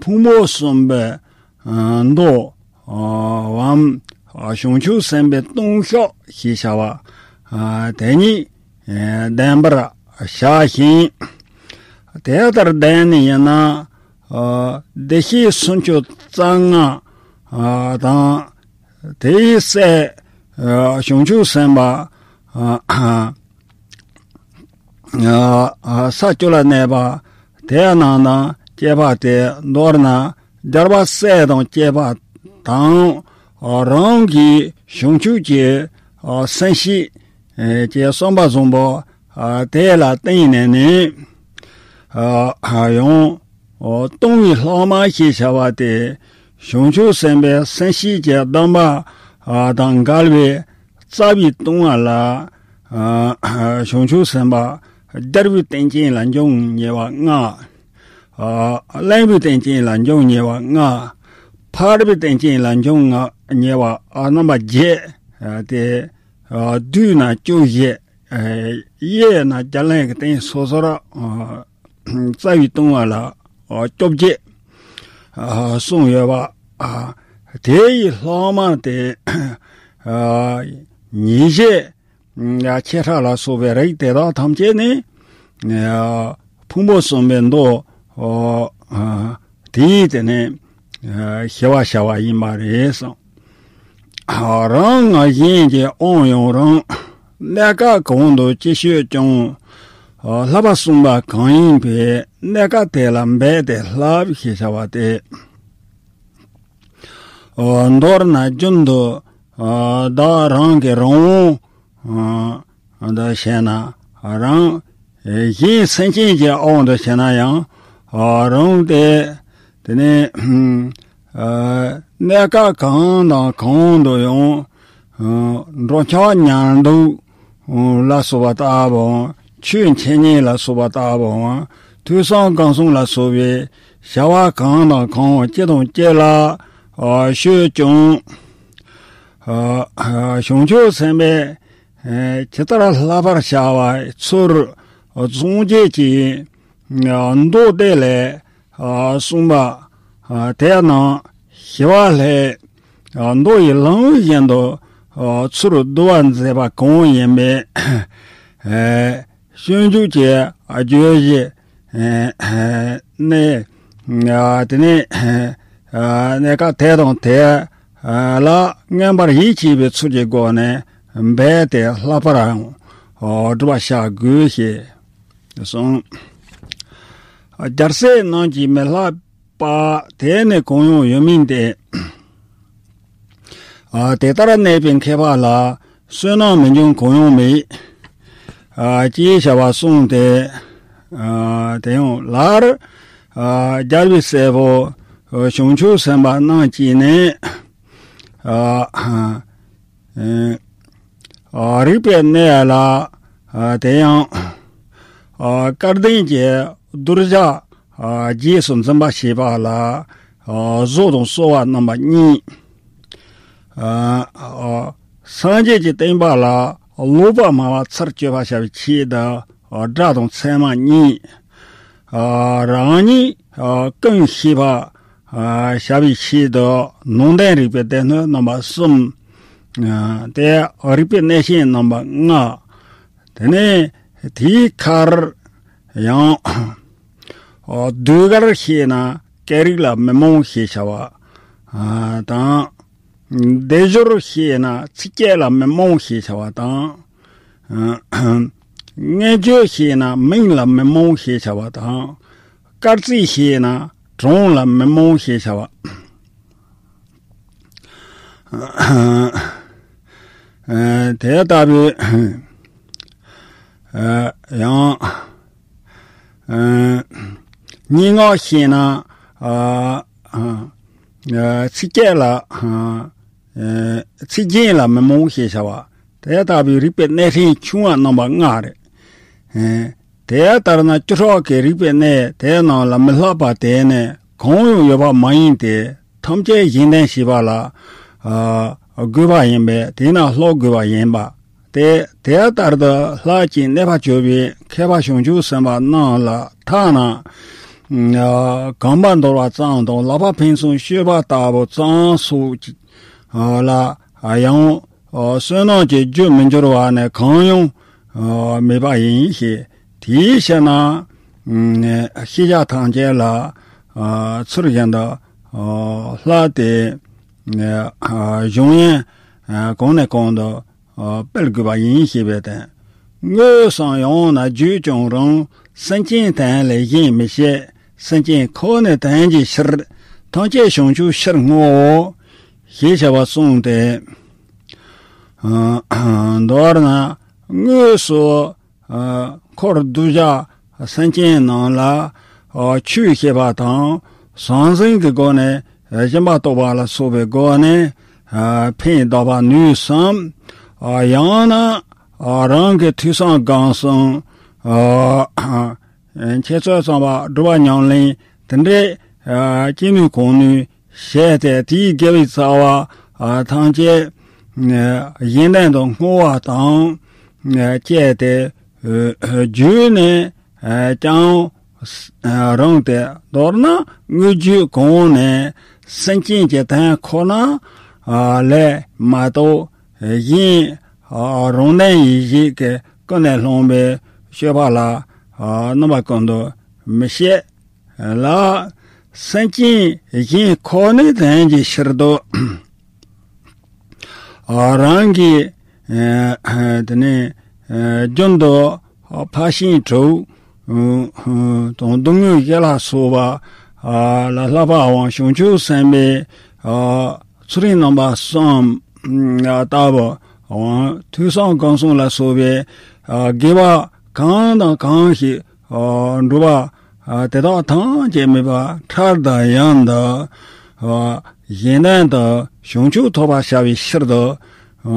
ཕུང་པོ་གསུམ་པའི་ཨ་མདོ་ཨ་བམ་ཨ་བྱང་ཆུབ་སེམས་དཔའི་ལྟུང་བཤགས་ཞེས་བྱ་བ་ཨ་དེ་ཉིད་ཨ་བདེན་པར་བྱ་ཞིང་། དེ་ལྟར་བདེན་ནི་ཡིན་ན། ཨ་བདེ་གཤེགས་སུམ་ཅུ་རྩ་ལྔ་ཨ་དང་། དེའི་སྲས་ཨ་བྱང་ཆུབ་སེམས་དཔའ་ཨ་ཨ་ས་བཅུ་ལ་གནས་པ་དེ་རྣམས་དང་བཅས་པ་སྟེ། མདོར་ན་རྒྱལ་བ་སྲས་དང་བཅས་པ་དང་། རང་གི་བྱང་ཆུབ་ཀྱི་སེམས་བསྐྱེད་ཀྱི་བསམ་པ་བཟང་པོ་དེ་ལ་བརྟེན་ནས་ནི། ཡང་ལྟུང་བའི་ལྷག་མ་ཞེས་བྱ་བ་སྟེ། བྱང་ཆུབ་སེམས་དཔའི་སེམས་བསྐྱེད་ཀྱི་གདམས་པ་དང་འགལ་བའི་རྩ་བའི་ལྟུང་བ་ལ། ཨ་བྱང་ཆུབ་སེམས་དཔའ་སྦྱར་བའི་རྟེན་ཅན་ལ་འབྱུང་ཉེ་བ་ལྔ། ཨ་བླན་པའི་རྟེན་ཅན་ལ་འབྱུང་ཉེ་བ་ལྔ། ཕར་བའི་རྟེན་ཅན་ལ་འབྱུང་ལྔ་ཉེ་བ་ཨ་རྣམ་པ་བརྒྱད་ཨ་སྟེ། ཨ་བསྡུས་ན་བཅུ་བཞི། ཨ་དབྱེ་ན་བརྒྱ་ལྷན་གྱི་རྟེན་སོ་སོར་ཨ་རྩ་བའི་ལྟུང་བ་ལ་ཨ་བཅོ་བརྒྱད་ཨ་གསུངས་ཡོད་པ། ཨ་དེ་ཡི་ལྷག་མ་སྟེ། ཨ་ཉེས་བྱས་ཡ་ཆེ་ཕྲ་ལ་སོགས་པའི་རིགས་དེ་དག་ཐམས་ཅད་ནི། ཨ་ཕུང་པོ་གསུམ་པའི་མདོ་ཨ་དེའི་དེ་ནས་ཨ་ཞི་བར་བྱ་བ་ཡིན་པ་རེད་གསུངས། ཨ་རང་ངག་གཞན་གྱི་དབང་ཡང་རུང་། གནས་སྐབས་གང་དུ་ཅི་སྤྱོད་ཀྱང་། ཨ་བསླབ་པ་གསུངས་པ་གང་ཡིན་པའི། གནས་སྐབས་དེ་ལ་འབད་དེ་བསླབ་ཞེས་བྱ་བ་སྟེ། ཨ་མདོར་ན་རྒྱུན་དུ་ཨ་བདག་རང་གི་རང་དབང་ཨ་འདི་བྱས་ན་རང་། གཞན་སེམས་ཅན་གྱི་དབང་དུ་བྱས་ན་ཡང་ཨ་རུང་སྟེ། དེ་ནས་ཨ་གནས་སྐབས་གང་དང་གང་དུ་ཡང་ཨ་འགྲོ་འཆག་ཉལ་འདུག་ལ་སོགས་པ་ལྟ་བུའམ། ཆོས་འཆད་ཉན་ལ་སོགས་པ་ལྟ་བུའམ། ཐོས་བསམ་སྒོམ་གསུམ་ལ་སོགས་པའི་བྱ་བ་གང་དང་གང་ཅི་དང་ཅི་ལ་ཨ་སྤྱོད་ཀྱང་། ཨ་བྱང་ཆུབ་སེམས་དཔའི་ཨ་ཇི་ལྟར་བསླབ་པར་བྱ་བའི་ཚུལ་སངས་རྒྱས་ཀྱི་ཨ་མདོ་སྡེ་ལས་ཨ་གསུངས་པ་ཨ་དེ་རྣམས་ཞི་བ་ལྷའི་ཨ་མདོ་ཡི་ལམ་བཞིན་དུ་ཨ་ཚུར་བསྡུ་བར་མཛད་པ་གང་ཡིན་པའི་ཨ་སྤྱོད་འཇུག་གི་ཨ་བརྗོད་གཞི་ཨ་ནས་ཨ་དེ་ནས་ཨ་གནས་སྐབས་དེ་དང་དེ་ཨ་ལ་མངོན་པར་ཡིད་ཆེས་པའི་ཚུལ་གྱི་སྒོ་ནས་འབད་དེ་བསླབ་པར་ཨ་སྒྲུབ་པར་བྱ་དགོས་ཞེས་གསུངས། རྒྱལ་སྲས་རྣམས་ཀྱིས་མི་བསླབ་པ་དེ་ནི་གང་ཡང་ཡོད་མིན་ཏེ། ཨ་དེ་ལྟར་གནས་པའི་མཁས་པ་ལ་བསོད་ནམས་མི་འབྱུང་གང་ཡང་མེད། ཨ་ཅེས་བྱ་བ་གསུངས་ཏེ། ཨ་དེ་ཡང་སླར་ཨ་རྒྱལ་བའི་སྲས་པོ་བྱང་ཆུབ་སེམས་དཔའ་རྣམས་ཀྱིས་ནི། ཨ་ཨ་རིག་པའི་གནས་ལ། ཨ་དེ་ཡང་ཨ་སྐལ་ལྡན་གྱི་གདུལ་བྱ་ཨ་རྗེས་སུ་འཛིན་པ་ཞེས་པ་ལ། ཨ་གཟུགས་དང་གསོ་བ་རྣམ་པ་གཉིས། ཨ་ཨ་སངས་རྒྱས་ཀྱི་བསྟན་པ་ལ་ལོག་པར་སྨྲ་བ་ཚར་གཅོད་པར་བྱ་བའི་ཆེད་དུ། ཨ་དགྲ་དང་མཚན་མ་གཉིས། ཨ་རང་ཉིད་ཨ་ཀུན་ཤེས་པར་ཨ་བྱ་བའི་ཆེད་དུ་ནང་དོན་རིག་པའི་སྡེ་སྣོད་རྣམ་པ་གསུམ། ཨ་དེ་རིག་པའི་གནས་ཆེན་རྣམ་པ་ལྔ། དེ་ནས་དེའི་ཁར་ཡང་ཨ་ཟློས་གར་ཤེས་ན་སྐད་རིགས་ལ་མི་རྨོངས་ཞེས་བྱ་བ་ཨ་དང་། སྡེབ་སྦྱོར་ཤེས་ན་ཚིག་བཅད་ལ་མི་རྨོངས་ཞེས་བྱ་བ་དང་། ཨ་མངོན་བརྗོད་ཤེས་ན་མིང་ལ་མི་རྨོངས་ཞེས་བྱ་བ་དང་། སྐར་རྩིས་ཤེས་ན་གྲངས་ལ་མི་རྨོངས་ཞེས་བྱ་བ། ཨ་དེ་ལྟ་བུའི་ཨ་ཡང་ཨ་སྙན་ངག་ཤེས་ན་ཨ་ཨ་ཚིག་བཅད་ལ་ཨ་ཨ་ཚིག་རྒྱན་ལ་མི་རྨོངས་ཞེས་བྱ་བ། དེ་ལྟ་བུའི་རིག་པའི་གནས་ཆེན་ཆུང་བ་རྣམ་པ་ལྔ་རེད། ཨ་དེ་ལྟར་ན་བཅུ་ཕྲག་གི་རིག་པའི་གནས་དེ་རྣམས་ལ་མི་ལྷག་པ་དེ་ནི་གང་ཡང་ཡོད་པ་མ་ཡིན་ཏེ། ཐམས་ཅད་གཞན་དོན་བྱེད་པ་ལ་ཨ་དགོས་པ་ཡིན་པས། དེས་ན་ལྷག་དགོས་པ་ཡིན་པ། དེ་དེ་ལྟར་དུ་ལྷག་ཅིང་གནས་པ་བཅོལ་བའི་མཁས་པ་བྱང་ཆུབ་སེམས་དཔའ་རྣམས་ལ་ཐ་ན་ཨ་གོམ་པ་འདོར་བ་ཙམ་དང་ལག་པ་ཕན་ཚུན་གཅོད་པ་ལྟ་བུ་ཙམ་སོགས་ཀྱི་ཨ་ལ་ཡང་ཨ་བསོད་ནམས་ཀྱི་རྒྱུར་མི་འགྱུར་བ་ནི་གང་ཡང་ཨ་མེད་པ་ཡིན་ཞེས། དེའི་ཕྱིར་ན་ཨ་ཤེས་བྱ་ཐམས་ཅད་ལ་ཨ་ཚུལ་བཞིན་དུ་ཨ་ལྷག་སྟེ་ཨ་གཞུང་ཡན་ཨ་གོང་ནས་གོང་དུ་ཨ་སྤེལ་དགོས་པ་ཡིན་ཞེས་པའི་དོན། དངོས་སམ་ཡང་ན་བརྗོད་ཀྱང་རུང་། སེམས་ཅན་དོན་ལས་གཞན་མི་བྱེད། སེམས་ཅན་ཁོ་ནའི་དོན་གྱི་ཕྱིར། ཐམས་ཅད་བྱང་ཆུབ་ཕྱིར་བསྔོའོ། ཞེས་བྱ་བ་གསུངས་ཏེ། ཨ་མདོར་ན་དངོས་སུ་ཨ་འཁོར་གདུལ་བྱ་སེམས་ཅན་རྣམས་ལ་ཨ་ཆོས་བཤད་པ་དང་། ཟང་ཟིང་གི་སྒོ་ནས་སྦྱིན་པ་གཏོང་བ་ལ་སོགས་པའི་སྒོ་ནས་ཨ་ཕན་གདགས་པ་ནུས་སམ། ཨ་ཡང་ན་ཨ་རང་གི་ཐོས་བསམ་སྒོམ་གསུམ། ཨ་འཆད་རྩོད་རྩོམ་པ་སྒྲུབ་པ་ཉམས་ལེན་དེ་འདྲའི་ཨ་ཅི་ནུས་གང་ནུས་བྱས་ཏེ། དེའི་དགེ་བའི་རྩ་བ་ཨ་ཐམས་ཅད་ཨ་གཞན་དོན་དུ་བསྔོ་བ་དང་ཨ་བཅས་ཏེ། ཨ་རྒྱུད་ནས་ཨ་ཀྱང་ཨ་རུང་སྟེ། མདོར་ན་དངོས་རྒྱུད་གང་ནས་སེམས་ཅན་གྱི་དོན་ཁོ་ན་ཨ་ལས་མ་གཏོགས། གཞན་ཨ་རང་དོན་ཡིད་བྱེད་ཀྱི་ཀུན་ནས་བསླངས་པའི་སྤྱོད་པ་ལ་ཨ་རྣམ་པ་ཀུན་ཏུ་མི་བྱེད་ལ། སེམས་ཅན་གཞན་ཁོ་ནའི་དོན་གྱི་ཕྱིར་དུ་ཨ་རང་གི་ཨ་དེ་ནས་ཨ་རྒྱུན་དུ་ཕར་ཕྱིན་དྲུག་དང་སྡུག་བསྔལ་བཞི་ལ་སོགས་པ་ཨ་ལ་བསླབ་པའམ་བྱང་ཆུབ་སེམས་དཔའི་ཨ་ཚུལ་ཁྲིམས་རྣམ་པ་གསུམ་ཨ་ལྟ་བུའམ་ཐོས་བསམ་སྒོམ་གསུམ་ལ་སོགས་པའི་ཨ་དགེ་བ་གང་དང་གང་ཞིག་ཨ་འགྲུབ་པ་ཨ་དེ་དག་ཐམས་ཅད་མེད་པར་འཕྲལ་དང་ཡུན་དུ་ཨ་གཞན་དོན་དུ་བྱང་ཆུབ་ཐོབ་པར་བྱ་བའི་ཕྱིར་དུ་ཨ་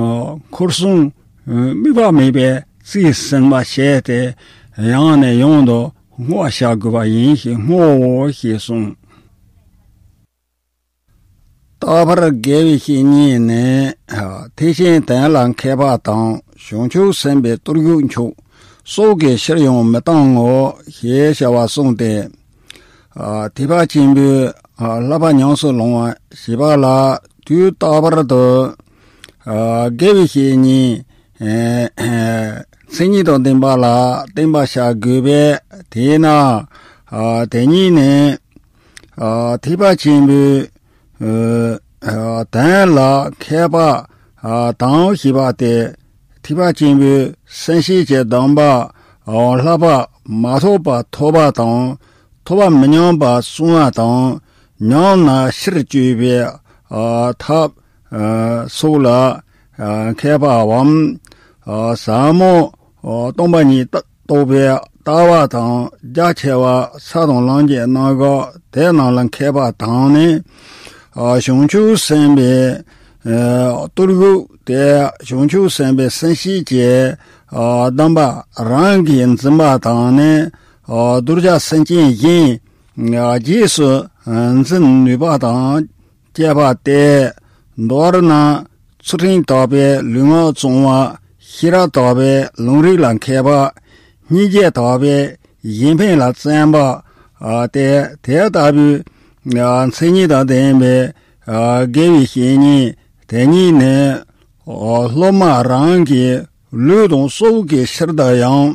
འཁོར་གསུམ་དམིགས་པ་མེད་པའི་རྩིས་ཟིན་པ་བྱས་ཏེ། ཡང་ནས་ཡང་དུ་བསྔོ་བ་བྱ་དགོས་པ་ཡིན་ཞེས་བསྔོའོ་ཞེས་གསུངས། རྟག་པར་དགེ་བའི་བཤེས་གཉེན་ནི། ཐེག་ཆེན་དོན་ལ་མཁས་པ་དང་། བྱང་ཆུབ་སེམས་དཔའི་གཏེར་གྱུར་མཆོག། སྲོག་གི་ཕྱིར་ཡང་མི་གཏང་ངོ་། ཞེས་བྱ་བ་གསུངས་ཏེ། ཐེག་པ་ཆེན་པོའི་བསླབ་པ་ཉམས་སུ་ལོངས་པ་ཞེས་པ་ལ། དུས་རྟག་པར་དུ་དགེ་བའི་བཤེས་གཉེན་མཚན་ཉིད་དང་ལྡན་པ་ལ་བསྟེན་པར་བྱ་དགོས་པས། དེས་ན་དེ་ཉིད་ནི། ཨ་ཐེག་པ་ཆེན་པོའི་ཨ་དོན་ལ་མཁས་པ་ཨ་དང་ཞེས་པ་སྟེ། ཐེག་པ་ཆེན་པོའི་སེམས་བསྐྱེད་ཀྱི་སྡོམ་པ་ཨ་བསླབ་པ་མ་ཐོབ་པ་ཐོབ་པ་དང་། ཐོབ་པ་མི་ཉམས་པ་བསྲུང་བ་དང་། ཉམས་ན་ཕྱིར་བཅོས་པའི་ཨ་ཐབས་ སོགས་ལ་མཁས་པའམ་ཟབ་མོ་སྟོང་པ་ཉིད་རྟོགས་པའི་ལྟ་བ་དང་རྒྱ་ཆེ་བ་ས་དང་ལམ་གྱི་རྣམ་གཞག་དེ་རྣམས་ལ་མཁས་པ་དང་ནི། བྱང་ཆུབ་སེམས་དཔའི་བསྟོད་བསྔགས་ཏེ། བྱང་ཆུབ་སེམས་དཔའི་སེམས་བསྐྱེད་ཀྱི་གདམས་པ་རང་གིས་འཛིན་པ་དང་ནི། གདུལ་བྱ་སེམས་ཅན་གཞན་རྗེས་སུ་འཛིན་ནུས་པ་དང་བཅས་པ་སྟེ། མདོར་ན་ཚུལ་ཁྲིམས་དག་པས་ལུས་ངག་གཙང་བ། ཤེས་རབ་དག་པས་ལམ་རིམ་ལ་མཁས་པ། སྙིང་རྗེ་དག་པས་གཞན་ཕན་ལ་བརྩོན་པ་སྟེ། དེ་ལྟ་བུའི་མཚན་ཉིད་དང་ལྡན་པའི་དགེ་བའི་བཤེས་གཉེན་དེ་ཉིད་ནི། སློབ་མ་རང་གི་ལུས་དང་སྲོག་གི་ཕྱིར་དུ་ཡང་།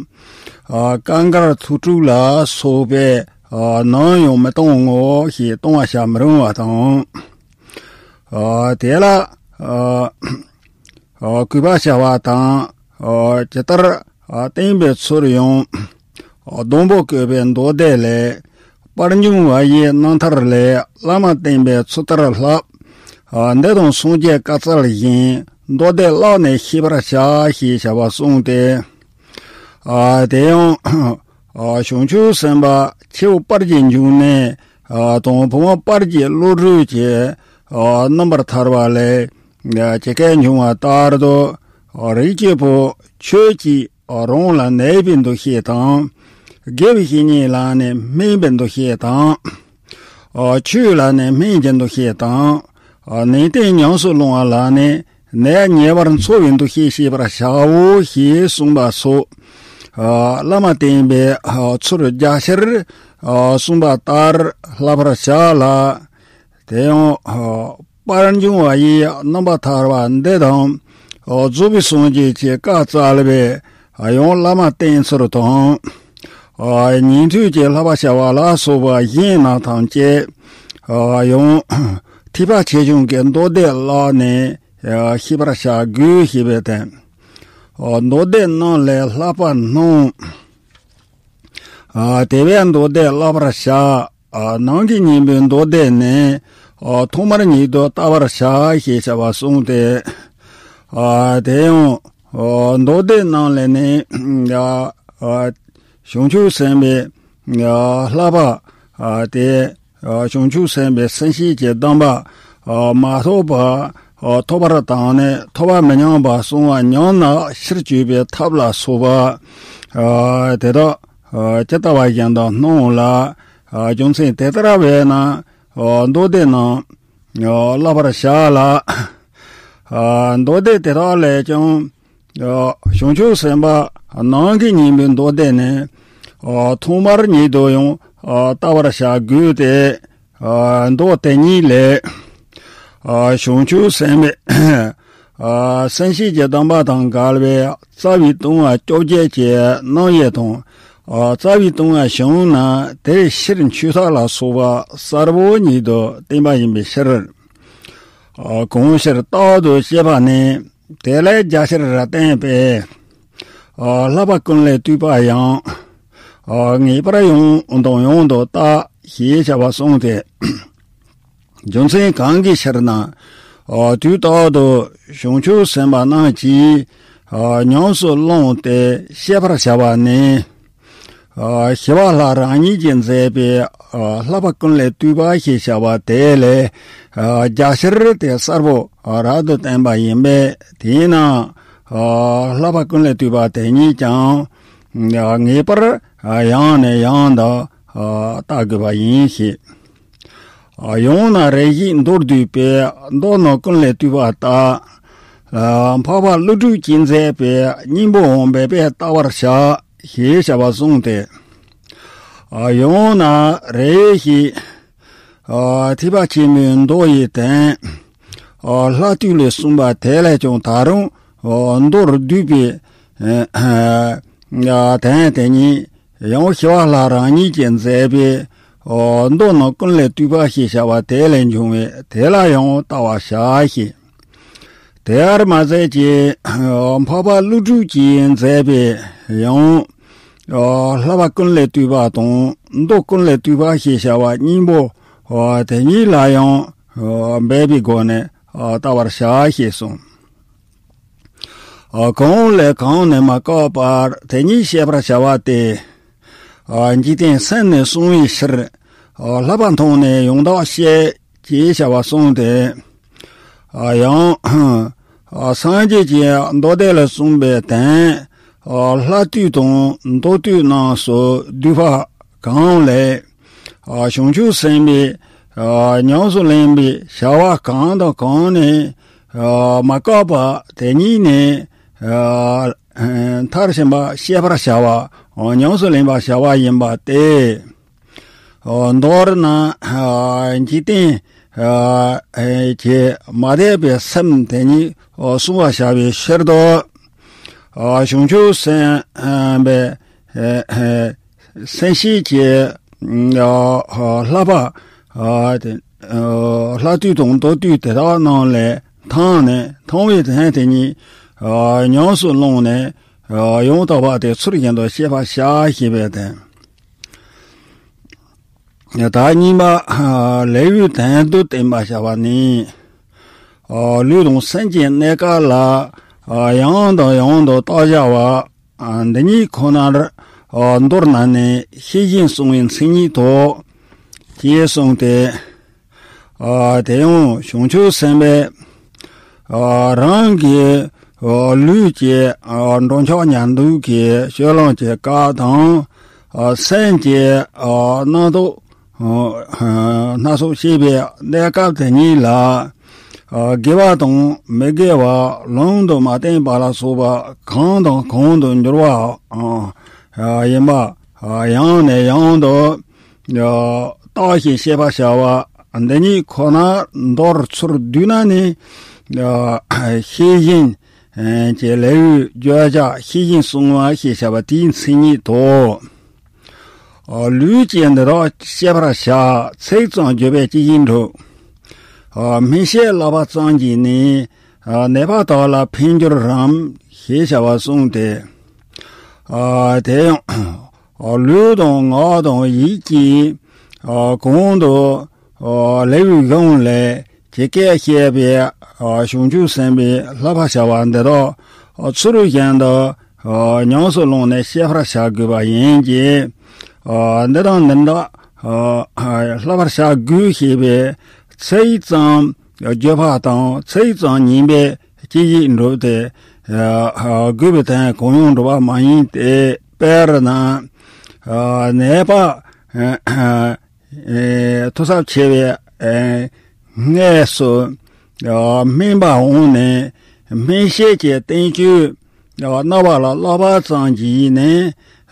ཀུན་དགའ་ཐོས་གྲོལ་ལ་སོགས་པའི་ནམ་ཡང་མི་གཏོང་ངོ་ཞེས་གཏོང་བར་བྱ་མི་རུང་བ་དང་། དེ་ལ་གུས་པ་བྱ་བ་དང་། ཇི་ལྟར་བསྟན་པའི་ཚུལ་ཡང་། སྡོང་པོ་བཀོད་པའི་མདོ་སྡེ་ལས། པར་འབྱུང་བ་ཡི་རྣམ་ཐར་ལས། བླ་མ་བསྟེན་པའི་ཚུལ་ལྟར་བསླབ། འདི་དང་སངས་རྒྱས་བཀའ་སྩལ་བཞིན། མདོ་སྡེ་བཀླགས་ནས་ཤེས་པར་བྱ། ཞེས་བྱ་བ་གསུངས་ཏེ། དེ་ཡང་བྱང་ཆུབ་སེམས་དཔའ་ཁྱེའུ་དཔལ་གྱི་འབྱུང་གནས་དང་བུ་མོ་དཔལ་གྱི་བློ་གྲོས་ཀྱི་རྣམ་པར་ཐར་པ་ལས། ཇི་སྐད་འབྱུང་བ་ལྟར་དུ། རིགས་ཀྱི་བུ་ཁྱོད་ཀྱིས་རང་ལ་གནོད་པའི་འདུ་ཤེས་དང་། དགེ་བའི་བཤེས་གཉེན་ལ་ནི་སྨད་པའི་འདུ་ཤེས་དང་། ཆོས་ལ་ནི་སྨད་ཀྱི་འདུ་ཤེས་དང་། ནན་ཏན་ཉམས་སུ་བླང་བ་ལ་ནི་ནད་ཉེ་བར་འཚོ་བའི་འདུ་ཤེས་བྱེད་པར་བྱའོ་ཞེས་གསུངས་པ་སོགས། བླ་མ་བསྟེན་པའི་ཚུལ་རྒྱ་ཆེར་གསུངས་པ་ལྟར་བསླབ་པར་བྱ་ལ། དེ་ཡང་། པར་འབྱུང་བ་ཡི་རྣམ་པར་ཐར་པ་འདི་དང་། རྫོགས་པའི་སངས་རྒྱས་ཀྱི་བཀའ་སྩལ་པའི་ཡང་བླ་མ་བསྟེན་ཚུལ་དང་། ཉན་ཐོས་ཀྱི་བསླབ་པ་བྱ་བ་ལ་སོགས་པ་གཞན་རྣམས་ཐམས་ཅད། ཡང་ཐེག་པ་ཆེ་ཆུང་གི་མདོ་སྡེ་བཀླགས་ནས་ཤེས་པར་བྱ་དགོས་ཞེས་པའི་དོན། མདོ་སྡེ་རྣམས་ལས་བསླབ་པ་སྣང་། དེ་བས་མདོ་སྡེ་བཀླག་པར་བྱ། ནང་གི་སྙིང་པོའི་མདོ་སྡེ་ནི། ཐོག་མར་ཉིད་དུ་བལྟ་བར་བྱ་ཞེས་བྱ་བ་གསུངས་ཏེ། དེ་ཡང་། མདོ་སྡེ་རྣམས་ལས་ནི། བྱང་ཆུབ་སེམས་དཔའི་བསླབ་པ་དེ། བྱང་ཆུབ་སེམས་དཔའི་སེམས་བསྐྱེད་ཀྱི་གདམས་པ་མ་ཐོབ་པ་ཐོབ་པར་དང་ནི་ཐོབ་པ་མི་ཉམས་པ་སྲུང་བ་ཉམས་ན་ཕྱིར་བཅོས་པའི་ཐབས་ལ་སོགས་པ་དེ་དག་ཇི་ལྟ་བ་བཞིན་དུ་སྣང་ལ། རྒྱུ་མཚན་དེ་ལྟར་བས་ན་མདོ་སྡེ་རྣམས་བཀླག་པར་བྱ་ལ། མདོ་སྡེ་དེ་དག་ལས་ཀྱང་། བྱང་ཆུབ་སེམས་དཔའ་ནང་གི་སྙིང་པོའི་མདོ་སྡེ་ནི། ཐོག་མར་ཉིད་དུ་ཡང་བལྟ་བར་བྱ་དགོས་ཏེ། མདོ་དེ་ཉིད་ལས། བྱང་ཆུབ་སེམས་དཔའི་སེམས་བསྐྱེད་ཀྱི་གདམས་པ་དང་འགལ་བའི་རྩ་བའི་ལྟུང་བ་བཅོ་བརྒྱད་ཀྱི་རྣམ་དབྱེ་དང་། རྩ་བའི་ལྟུང་བ་བྱུང་ན་དེའི་ཕྱིར་འཆོས་ཐབས་ལ་སོགས་པ་གསལ་པོ་ཉིད་དུ་བསྟན་པ་ཡིན་པའི་ཕྱིར། གང་ཕྱིར་རྟག་ཏུ་བྱེད་པ་ནི། དེ་ལས་རྒྱ་ཆེར་བསྟན་པས། བསླབ་པ་ཀུན་ལས་བཏུས་པ་ཡང་། ངེས་པར་ཡང་དང་ཡང་དུ་བལྟ་ཞེས་བྱ་བ་གསུངས་ཏེ། རྒྱུ་མཚན་གང་གི་ཕྱིར་ན། དུས་རྟག་ཏུ་བྱང་ཆུབ་སེམས་དཔའ་རྣམས་ཀྱིས། ཉམས་སུ་བླངས་ཏེ་ཤེས་པར་བྱ་བ་ནི། ཞི་བ་ལྷ་རང་ཉིད་ཀྱིས་མཛད་པའི་བསླབ་པ་ཀུན་ལས་བཏུས་པ་ཞེས་བྱ་བ་དེ་ལས་རྒྱ་ཆེར་དེ་གསལ་པོ་རབ་ཏུ་བསྟན་པ་ཡིན་པས། དེས་ན་བསླབ་པ་ཀུན་ལས་བཏུས་པ་དེ་ཉིད་ཀྱང་ངེས་པར་ཡང་ནས་ཡང་དུ་བལྟ་དགོས་པ་ཡིན་ཞེས། ཡང་ན་རེ་ཞིག་མདོར་བསྡུས་པའི་མདོ་རྣམས་ཀུན་ལས་བཏུས་པ་ལྟར། འཕགས་པ་ཀླུ་སྒྲུབ་ཀྱིས་མཛད་པའི་སྙིང་པོའང་འབད་པས་བལྟ་བར་བྱ། ཞེས་བྱ་བ་གསུངས་ཏེ། ཡང་ན་རེ་ཞིག་ཐེག་པ་ཆེན་པོའི་མདོ་ཡི་དོན། ལྷ་བཏུས་ལས་གསུངས་པ་དེ་ལས་ཀྱང་ད་རུང་མདོར་བསྡུས་པའི་དོན་དེ་ཉིད་ཡང་ཞི་བ་ལྷ་རང་ཉིད་ཀྱིས་མཛད་པའི་མདོ་རྣམས་ཀུན་ལས་བཏུས་པ་ཞེས་བྱ་བ་དེ་ལས་འབྱུང་བས་དེ་ལ་ཡང་བལྟ་བར་བྱ་ཞེས། དེར་མ་ཟད་ཀྱི་འཕགས་པ་ཀླུ་སྒྲུབ་ཀྱིས་མཛད་པའི་ཡང་བསླབ་པ་ཀུན་ལས་བཏུས་པ་དང་མདོ་ཀུན་ལས་བཏུས་པ་ཞེས་བྱ་བ་སྙིང་པོ་དེ་ཉིད་ལ་ཡང་འབད་པའི་སྒོ་ནས་ ཨ་བལྟ་བར་བྱ་ཞེས་གསུངས། ཨ་གང་ལས་གང་ནས་མ་བཀག་པར་དེ་ཉིད་བཤད་པར་བྱ་བ་སྟེ། ཨ་འཇིག་རྟེན་སེམས་ནི་བསྲུང་བའི་ཕྱིར། ཨ་བསླབ་པ་མཐོང་ནས་ཡང་དག་བཤད་ཅེས་བྱ་བ་གསུངས་ཏེ། ཨ་ཡང་ཨ་སངས་རྒྱས་ཀྱི་མདོ་སྡེ་ལ་གསུངས་པའི་དོན་ཨ་ལྷ་བཏུལ་དང་མདོ་བཏུལ་རྣམས་སུ་བསྡུས་པ་གང་ལས། ཨ་བྱང་ཆུབ་སེམས་དཔའི་ཨ་ཉམས་སུ་ལེན་པའི་བྱ་བ་གང་དང་གང་ནས་ཨ་མ་བཀག་པ་དེ་ཉིད་ནས་ཨ་མཐར་ཕྱིན་པ་བཤད་པར་བྱ་བ། ཨ་ཉམས་སུ་ལེན་པར་བྱ་བ་ཡིན་པ་སྟེ། ཨ་མདོར་ན་ཨ་འཇིག་རྟེན་ཨ་གྱི་མ་དད་པའི་སེམས་དེ་ཉིད་ཨ་བསྲུང་བར་བྱ་བའི་ཕྱིར་དུ། ཨ་བྱང་ཆུབ་སེམས་དཔའི་ཨ་སེམས་བསྐྱེད་ཀྱི་ཨ་བསླབ་པ་ཨ་དེ་ཨ་ལྷ་བཏུལ་དང་མདོ་བཏུལ་དེ་དག་རྣམས་ལས་ཐར་ནས་ཐར་བའི་དོན་དེ་ཉིད་ཨ་ཉམས་སུ་བླངས་ནས་ཨ་ཡང་དག་པ་དེ་ཚུལ་བཞིན་དུ་བཤད་པར་བྱ་ཞེས་པའི་དོན། ད་གཉིས་པ་ལེའུའི་དོན་བསྡུ་བསྟན་པར་བྱ་བ་ནི། ལུས་དང་སེམས་ཀྱི་གནས་སྐབས་ལ་ཡང་དང་ཡང་དུ་བརྟག་བྱ་བ་འདི་ཉིད་ཁོ་ནར་མདོར་ན་ནི་ཤེས་བཞིན་བསྲུང་བའི་མཚན་ཉིད་དོ། ཅེས་གསུངས་ཏེ། ཨ་དེ་ཡང་བྱང་ཆུབ་སེམས་དཔའི་ཨ་རང་གི་ཨ་ལུས་ཀྱི་ཨ་འགྲོ་འཆག་ཉལ་འདུག་གི་སྤྱོད་ལམ་གྱི་སྐབས་དང་། ཨ་སེམས་ཀྱི་ཨ་རྣམ་རྟོག་ཨ་སྣ་ཚོགས་སྐྱེས་པའི་གནས་སྐབས་དེ་ཉིད་ལ། ཨ་དགེ་བ་དང་མི་དགེ་བ་ལམ་དུ་མ་བསྟན་པ་ལ་སོགས་པ་གང་དང་གང་དུ་འགྱུར་བ་ཨ་ཡིན་པ་ཡང་ནས་ཡང་དུ་བརྟགས་ཤིང་དཔྱད་པར་བྱ་བ་འདི་ཉིད་ཁོ་ན་མདོར་ཚུར་བསྡུས་ན་ནི། ཤེས་བཞིན་གྱི་ལེའུའི་བརྗོད་བྱ་ཤེས་བཞིན་བསྲུང་བ་ཞེས་བྱ་བ་དེའི་མཚན་ཉིད་དོ། ལུས་ཀྱི་འདི་དག་བཤད་པར་བྱ། ཚིག་ཙམ་བརྗོད་པས་ཅི་ཞིག་འགྲུབ། སྨྲས་བཤད་བསླབ་པ་ཙམ་གྱིས་ནི། ནད་པ་དག་ལ་ཕན་འགྱུར་རམ་ཞེས་བྱ་བ་གསུངས་ཏེ། དེ་ཡང་ལུས་དང་ངག་དང་ཡིད་ཀྱིས་གོང་དུ་ལེའུའི་གཞུང་ལས་ཇི་སྐད་བཤད་པའི་བྱང་ཆུབ་སེམས་དཔའི་བསླབ་པར་བྱ་བ་འདི་དག་ཚུལ་བཞིན་དུ་ཉམས་སུ་བླངས་ནས་བཤད་པར་བྱ་དགོས་པ་ཡིན་གྱི། འདི་དང་འདི་འདྲ་བསླབ་པར་བྱ་དགོས་ཞེས་པའི་ཚིག་ཙམ་བརྗོད་པ་དང་ཚིག་ཙམ་ཉན་པས་ཅི་ཞིག་འགྲུབ་སྟེ། དགོས་པའི་དོན་གང་ཡང་འགྲུབ་པ་མ་ཡིན་ཏེ། དཔེར་ན་ནད་པ་ཐོ་ཚབས་ཆེ་བའི་སྔས་སུ་སྨན་པ་འོངས་ནས་སྨན་དཔྱད་ཀྱི་བསྟན་བཅོས་རྣ་བ་ལ་བསླབ་པ་ཙམ་གྱིས་ནི་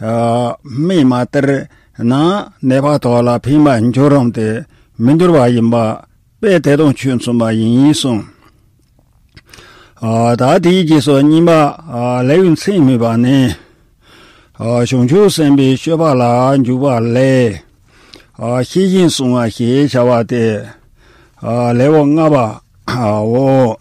སྨན་མ་སྟེར་ན་ནད་པ་དག་ལ་ཕན་པར་འགྱུར་རམ་སྟེ་མི་འགྱུར་བ་ཡིན་པ་དཔེ་དེ་དང་ཆོས་མཚུངས་པ་ཡིན་གསུངས། ད་དེའི་རྗེས་སུ་གཉིས་པ་ལེའུའི་མཚན་སྨོས་པ་ནི། བྱང་ཆུབ་སེམས་དཔའི་སྤྱོད་པ་ལ་འཇུག་པ་ལས། ཤེས་བཞིན་བསྲུང་བ་ཞེས་བྱ་བ་སྟེ། ལེའུ་ལྔ་པའོ།